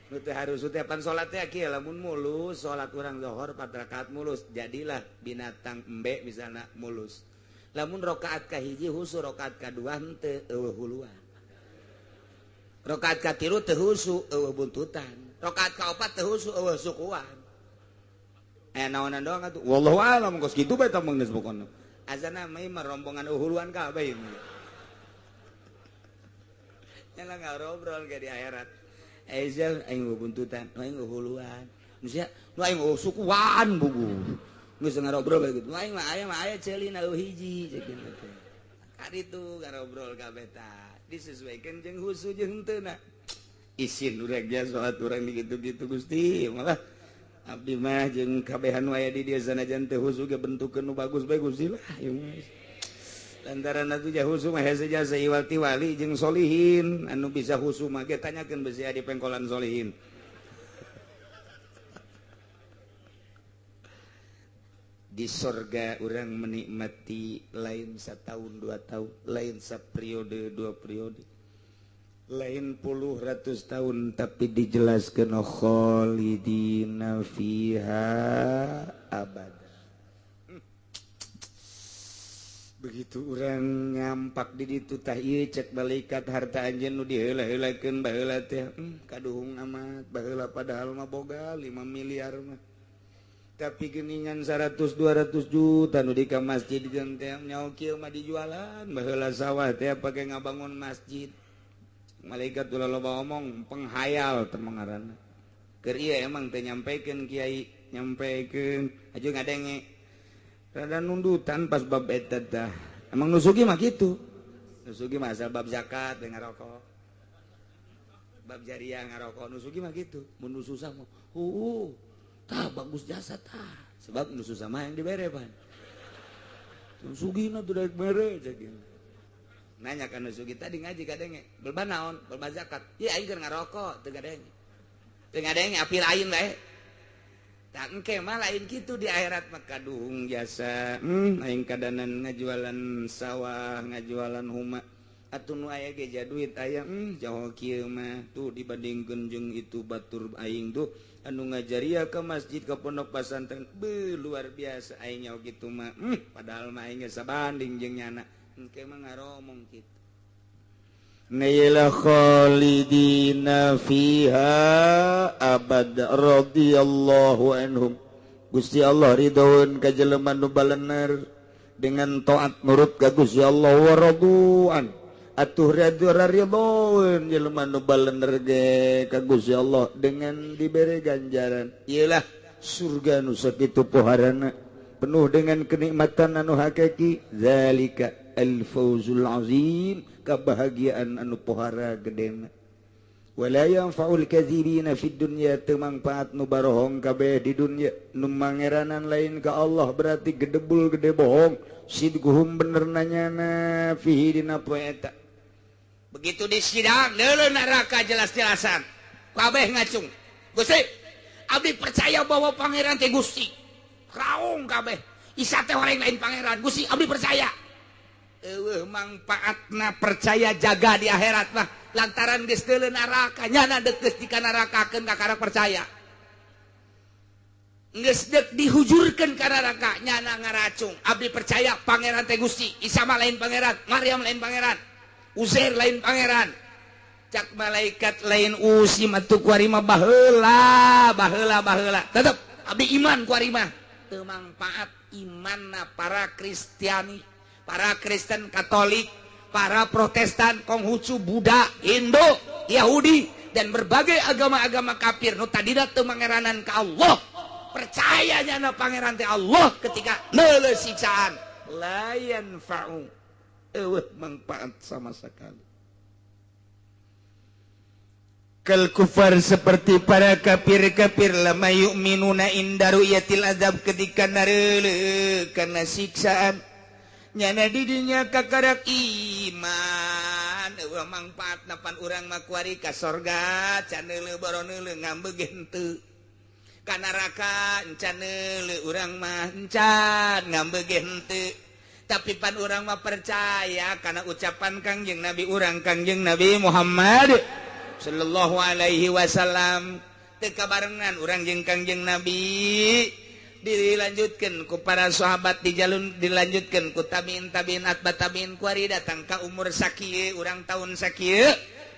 Nu teh harusu teh pan salat teh kieu lamun mulus, salat urang zuhur 4 rakaat mulus, jadilah binatang embe misalna mulus. Lamun rakaat kahiji husu, rakaat kadua henteu eueuh huluan. Rakaat katilu teu husu eueuh buntutan. Rakaat kaopat teu husu eueuh sukuan. Aya naonan doang atuh. Wallahu a'lam kos kitu bae tah mah geus pokona. Azana mah ieu rombongan huluan kabeh ieu. Nyala ngarobrol ge di akhirat. Ezel aing buntutan, aing huluan. Nu sia, nu aing sukuan bugu. Geus ngarobrol bae kitu. Aing mah aya mah aya ceulina eueuh hiji ceuk teh. Kaditu ngarobrol kabeh tah. Disesuaikan jeung husu jeung henteu na. Isin urang ge salat urang dikitu-kitu Gusti, malah abdi mah jeung kabehan aya di dieu sanajan teu husu ge bentukeun nu bagus bae Gusti lah ieu mah. Lantaran atuh jah husu mah hese jasa iwal ti wali jeung solihin anu bisa husu mah ge tanyakeun besi di pengkolan solihin. Di sorga urang menikmati lain setahun 2 tahun, lain saperiode 2 periode, lain puluh ratus tahun, tapi dijelaskan khalidina fiha abada. Begitu urang nyampak di ditu tah ieu cek malaikat harta anjeun nu diheula-heulakeun baheula teh kaduhung amat baheula padahal mah boga 5 miliar mah. Tapi geningan 100 200 juta nu di ka masjid jeung teh nyaho kieu mah dijualan baheula sawah teh pake ngabangun masjid. Malaikat ulah loba omong penghayal teh ngaranna. Keur ieu emang teh nyampekeun kiai, nyampekeun aju ngadenge. Rada nundutan pas bab eta tah. Emang nu sugih mah kitu. Nu sugih mah asal bab zakat teh ngarokok. Bab jariah ngarokok nu sugih mah kitu. Mun nu susah mah tah bagus jasa tah. Sebab nu susah mah yang dibere pan. Nu sugihna teu daek mere cek. Nanya ka nu sugih tadi ngaji kadenge, belba naon? Belba zakat. Ieu aing keur ngarokok teu kadenge. Teu ngadenge api lain bae. Tak engke mah lain kitu di akhirat mah kaduhung jasa. Aing kadanan ngajualan sawah, ngajualan huma. Atuh nu aya ge duit aya, jauh kieu mah tuh dibandingkeun jeung itu batur aing tuh anu ngajaria ke masjid ke pondok pesantren, beuh luar biasa aing nyaho kitu mah. Padahal mah aing geus sabanding jeung nyana. Engke mah ngaromong kitu. Naila khalidina fiha abad radhiyallahu anhum. Gusti Allah ridhoeun ka jelema nu balener dengan taat nurut ka Gusti Allah wa radu'an. Atuh ridhoeun jelema nu balener ge ka Gusti Allah dengan dibere ganjaran. Iyalah surga nu sakitu poharana penuh dengan kenikmatan anu hakiki. Zalika al-fawzul azim, kebahagiaan anu pohara gedena. Wala yanfa'ul kadzibina fid dunya, teu mangfaat nu barohong kabeh di dunya. Nu mangeranan lain ka Allah berarti gedebul gede bohong. Sidguhum bener nanyana fihi dina poe eta. Begitu di sidang deuleu neraka jelas-jelasan kabeh ngacung. Gusti, abdi percaya bahwa pangeran teh Gusti. Raung kabeh. Isa teh orang lain pangeran. Gusti, abdi percaya. Eueuh mangfaatna percaya jaga di akhirat mah lantaran geus deuleu neraka nyana deukeut di kanarakakeun kakara percaya. Geus deuk dihujurkeun ka neraka nyana ngaracung. Abdi percaya pangeran teh Gusti, Isa mah lain pangeran, Maryam lain pangeran, Uzair lain pangeran. Cak malaikat lain usim atuh kuari mah baheula, baheula baheula. Tetep abdi iman kuari mah. Teu mangfaat imanna para Kristiani, para Kristen Katolik, para Protestan, Konghucu, Buddha, Hindu, Yahudi, dan berbagai agama-agama kafir nu tadina teu mangeranan ka Allah. Percaya nyana pangeran teh Allah ketika neuleuh siksaan la yanfa'u, eueuh manfaat sama sekali. Kal kufar seperti para kafir-kafir lama yu'minuna inda ru'yatil azab ketika nareuleuh kana siksaan. Nyana didinya kakarak iman eueuh mangfaat napan urang mah kuari ka sorga can neuleuh boro neuleuh ngambeu ge henteu. Ka neraka encan neuleuh urang mah encan ngambeu ge henteu. Tapi pan urang mah percaya kana ucapan Kangjeng Nabi urang Kangjeng Nabi Muhammad sallallahu alaihi wasallam. Teu kabarengan urang jeung Kangjeng Nabi dilanjutkan ku para sahabat, dijalun dilanjutkan ku tabiin tabiin atba tabiin kuari datang ka umur sakieu urang tahun sakieu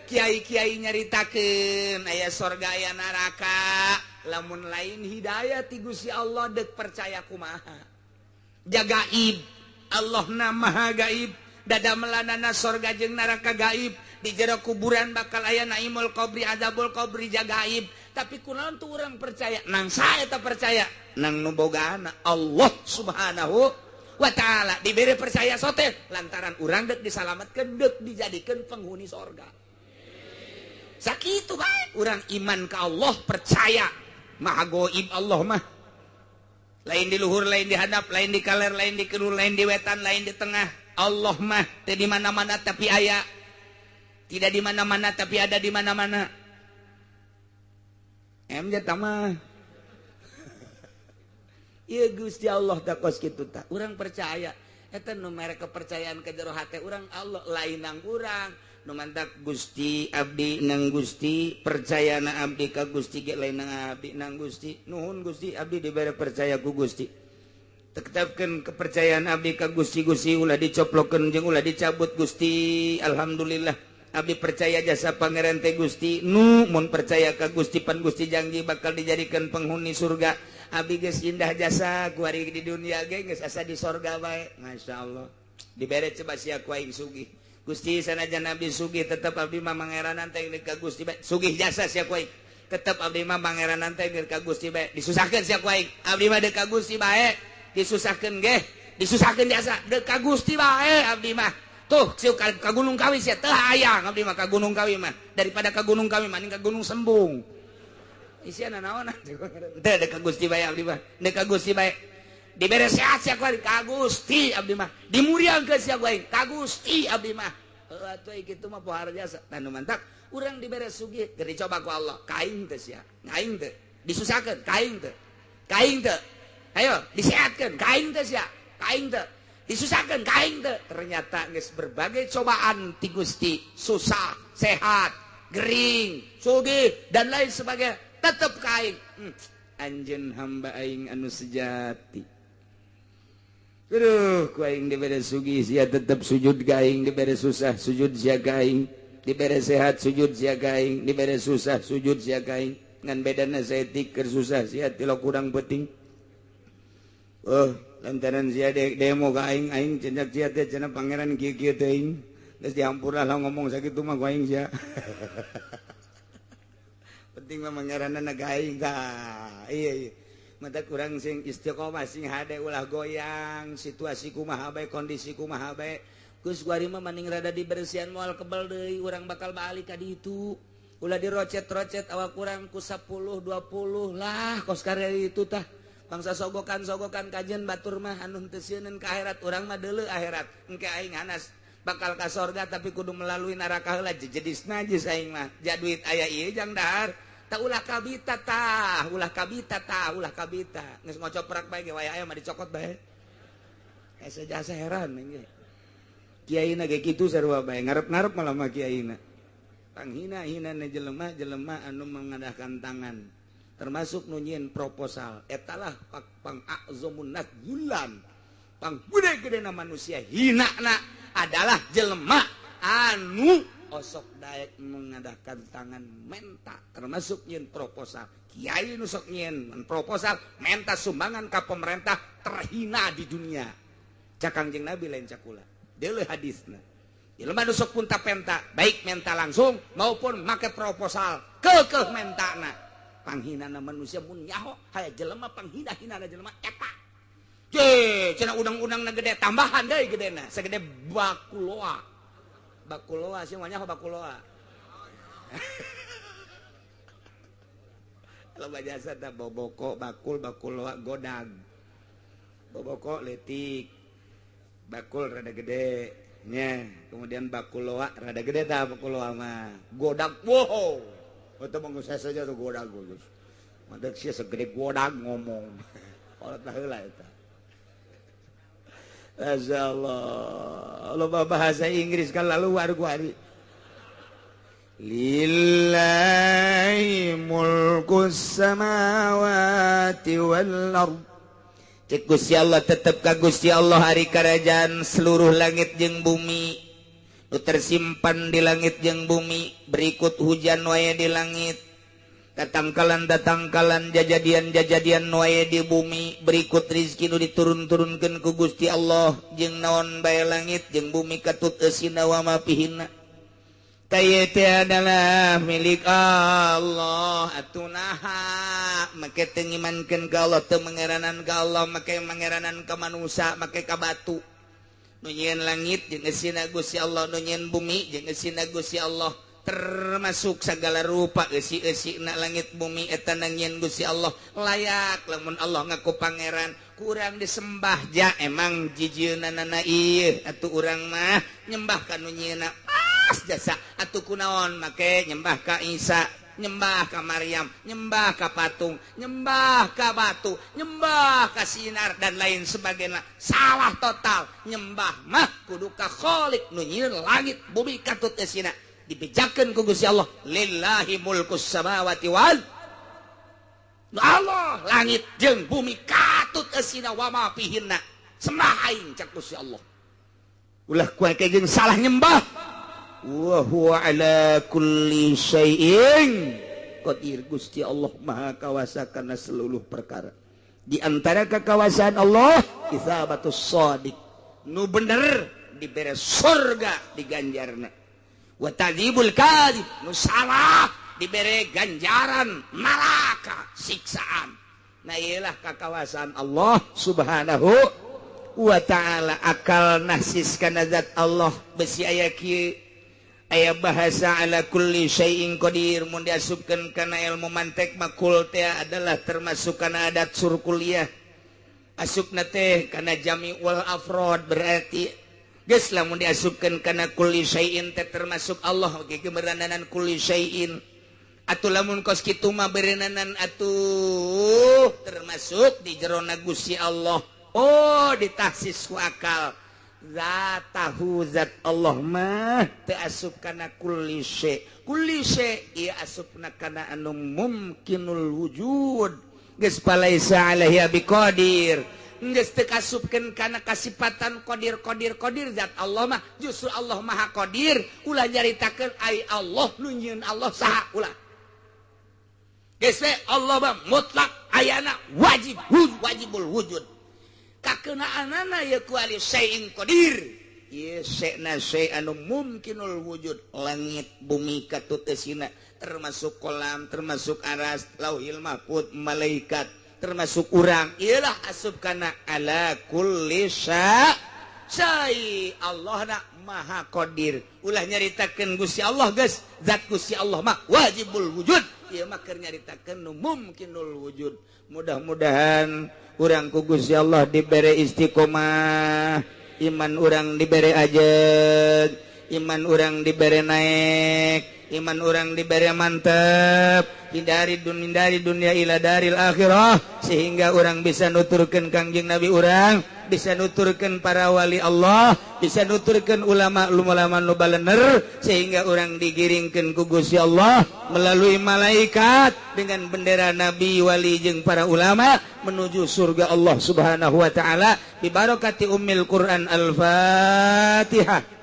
kiai-kiai nyaritakeun aya sorga aya neraka. Lamun lain hidayah ti Gusti Allah deuk percaya kumaha. Jagaib Allah na maha gaib, dada melanana sorga jeung neraka gaib, di jero kuburan bakal aya naimul qabri azabul qabri jagaib. Tapi kunaon tuh urang percaya? Nang sae eta percaya nang nu bogaana Allah Subhanahu wa taala. Dibere percaya sote lantaran urang deuk disalametkeun, deuk dijadikeun penghuni sorga. Sakitu bae urang iman ka Allah, percaya maha goib Allah mah. Lain di luhur, lain di hadap, lain di kaler, lain di kidul, lain di wetan, lain di tengah. Allah mah teu di mana-mana tapi aya. Tidak di mana-mana tapi ada di mana-mana. Em jatah mah. Ieu Gusti Allah teh kos kitu tah. Urang percaya. Eta nu mere kepercayaan ke jero hate urang Allah lain nang urang. Nu mantak Gusti abdi nang Gusti, percaya na abdi ka Gusti ge lain nang abdi nang Gusti. Nuhun Gusti abdi dibere percaya ku Gusti. Tetapkeun kepercayaan abdi ka Gusti, Gusti ulah dicoplokeun jeung ulah dicabut Gusti. Alhamdulillah abdi percaya jasa pangeran teh Gusti. Nu mun percaya ka Gusti pan Gusti janji bakal dijadikan penghuni surga. Abdi geus indah jasa kuari di dunia ge geus asa di sorga bae. Masyaallah. Dibere coba sia ku aing sugih. Gusti sanajan abdi sugih tetep abdi mah mangeranan teh ka Gusti bae. Sugih jasa sia ku aing. Tetep abdi mah mangeranan teh ka Gusti bae. Disusahkeun sia ku aing. Abdi mah deuk ka Gusti bae. Disusahkeun ge, disusahkeun jasa deuk ka Gusti bae abdi mah. Tuh, sieu ka Gunung Kawi sia teu hayang abdi mah ka Gunung Kawi mah. Daripada ka Gunung Kawi mah ka Gunung Sembung. Isiana naon teu deuk ka Gusti bae abdi mah. Deuk ka Gusti bae. Dibere sehat sia ku aing ka Gusti abdi mah. Dimuriangkeun sia ku aing ka Gusti abdi mah. Heuh atuh kitu mah pohara jasa. Tah nu mantak urang dibere sugih keur dicoba ku Allah. Ka aing teh sia. Aing teh disusahkeun ka aing teh. Ka aing teu? Ayo disehatkeun ka aing teu sia? Ka aing teu? Disusahkeun ka aing teu? Ternyata geus berbagai cobaan ti Gusti, susah, sehat, gering, sugih dan lain sebagainya, tetep ka aing. Anjeun hamba aing anu sejati. Aduh, ku aing dibere sugih sia tetep sujud ka aing, dibere susah sujud sia ka aing, dibere sehat sujud sia ka aing, dibere susah sujud sia ka aing. Ngan bedana saeutik keur susah sia tilo kurang penting. Oh, lantaran sia demo ka aing, aing cenah sia teh cenah pangeran kieu-kieu teuing. Geus dihampura lah ngomong sakitu mah ku aing sia. Penting mah pangeranna ka aing tah. Iya iya. Mata kurang sing istiqomah sing hade ulah goyang situasi kumaha bae kondisi kumaha bae. Geus kuari mah maning rada dibersihan moal kebel deui urang bakal balik ka ditu. Ulah dirocet-rocet awak kurang ku 10 20 lah kos karya itu tah. Bangsa sogokan-sogokan kajian batur mah anu teu sieun ka akhirat urang mah deuleu akhirat. Engke aing hanas bakal ka sorga tapi kudu melalui neraka heula jejedis najis aing mah. Ja duit aya ieu jang dahar. Tah ulah kabita tah, ulah kabita tah, ulah kabita. Geus ngocoprak bae ge waya aya mah dicokot bae. Asa jasa heran ge. Kiaina ge kitu sarua bae, ngarep-ngarep malah mah kiaina. Panghina-hinana jelema-jelema anu mengadahkan tangan. Termasuk nu nyieun proposal. Eta lah pang a'zamun nas gulan. Pang gede-gedena manusia hinana adalah jelema anu osok daek mengadahkan tangan menta, termasuk nyieun proposal. Kiai nu sok nyieun proposal menta sumbangan ka pemerintah terhina di dunia. Cak Kangjeng Nabi lain cakula. Deuleu hadisna. Jelema nu sok punta penta, baik menta langsung maupun make proposal, keukeuh mentana. Panghinana manusia mun nyaho haya jelema panghina-hinana jelema eta. Je, cenah undang-undangna gede tambahan deui gedena, sagede bakuloa. Bakuloa sih mah nyaho bakuloa. Loba jasa tah boboko bakul bakuloa godag. Boboko leutik. Bakul rada gede nya, kemudian bakuloa rada gede tah bakuloa mah. Godag wow. Eta mah geus saja tuh godag geus. Mantek sia segede godag ngomong. Kolot baheula eta. Masya Allah, loba bahasa Inggris kan lalu war-wari. Lillahi mulkus samawati wal ard. Cek Gusti Allah tetep ka Gusti Allah hari kerajaan seluruh langit jeung bumi. Nu tersimpan di langit jeung bumi, berikut hujan wae di langit. Tatangkalan-tatangkalan jajadian-jajadian wae di bumi, berikut rizki nu diturun-turunkeun ku Gusti Allah jeung naon bae langit jeung bumi katut eusina wa ma fihinna. Taya teh adalah milik Allah. Atuh naha make teu ngimankeun ka Allah, teu mangeranan ka Allah, make mangeranan ka manusa, make ka batu. Nu nyieun langit jeung eusina Gusti Allah, nu nyieun bumi jeung eusina Gusti Allah, termasuk segala rupa eusi-eusina langit bumi eta nangieun Gusti Allah. Layak lamun Allah ngaku pangeran, kurang disembah ja emang jijieunana ieu atuh urang mah nyembah ka nu nyieunna pas jasa atuh kunaon make nyembah ka Isa, nyembah ka Maryam, nyembah ka patung, nyembah ka batu, nyembah ka sinar dan lain sebagainya. Salah total. Nyembah mah kudu ka Khalik nu nyieun langit bumi katut eusina. Dibejakeun ku Gusti Allah, lillahi mulkus samawati wal Allah, langit jeung bumi katut eusina wa ma fihinna. Sembah aing cak Gusti Allah. Ulah ku jeung salah nyembah. Wa huwa ala kulli syai'in qadir. Gusti Allah maha kawasa kana seluruh perkara. Di antara kekawasaan Allah isabatus shadiq, nu bener dibere surga diganjarna. Wa tadzibul kadzib, nu salah dibere ganjaran neraka siksaan. Nah iyalah kekawasaan Allah Subhanahu wa ta'ala. Akal nahsis kana zat Allah besi aya kieu aya bahasa ala kulli syai'in qadir. Mun diasupkeun kana ilmu mantek makul teh adalah termasuk kana adat surkuliah. Asupna teh kana jami wal afrod, berarti geus lamun diasupkeun kana kulli syai'in teh termasuk Allah oge keberadanan kulli syai'in. Atuh lamun kos kitu mah berenanan atuh termasuk di jerona Gusti Allah. Oh ditahsis ku akal. Zatahu zat Allah mah teu asup kana kulli syai. Kulli syai ieu asupna kana anu mumkinul wujud. Geus palaisa alaihi biqadir. Geus teu kasupkeun kana kasipatan qadir qadir qadir zat Allah mah justru Allah maha qadir. Ulah nyaritakeun ai Allah nu nyieun Allah saha ulah. Geus we Allah mah mutlak ayana wajib wajibul wujud. Kakenaanana ye ku ali syai'in qadir. Ieu syai'na syai' anu mumkinul wujud, langit bumi katutesina termasuk kolam, termasuk aras, lauhil mahfud, malaikat, termasuk urang. Iyalah asup kana ala kulli syai'. Allah na maha qadir. Ulah nyaritakeun Gusti Allah geus, zat Gusti Allah mah wajibul wujud. Ieu mah keur nyaritakeun nu mumkinul wujud. Mudah-mudahan urang ku Gusti Allah dibere istiqomah, iman urang dibere ajeg, iman urang dibere naik, iman urang dibere mantep, hindari dunia ila daril akhirah, sehingga urang bisa nuturkeun Kangjeng Nabi urang, bisa nuturkeun para wali Allah, bisa nuturkeun ulama-ulama nu balener, sehingga urang digiringkeun ku Gusti Allah melalui malaikat dengan bendera nabi, wali jeung para ulama menuju surga Allah Subhanahu wa taala bi barakati ummil Quran. Al-Fatihah.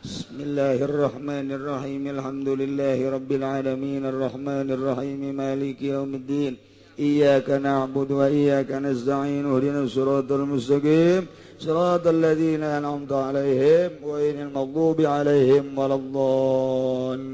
Bismillahirrahmanirrahim. Alhamdulillahi rabbil alamin arrahmanir rahim maliki yaumiddin. Iyyaka na'budu wa iyyaka nasta'in ihdinas siratal mustaqim siratal ladzina an'amta 'alaihim ghairil maghdubi 'alaihim waladdallin.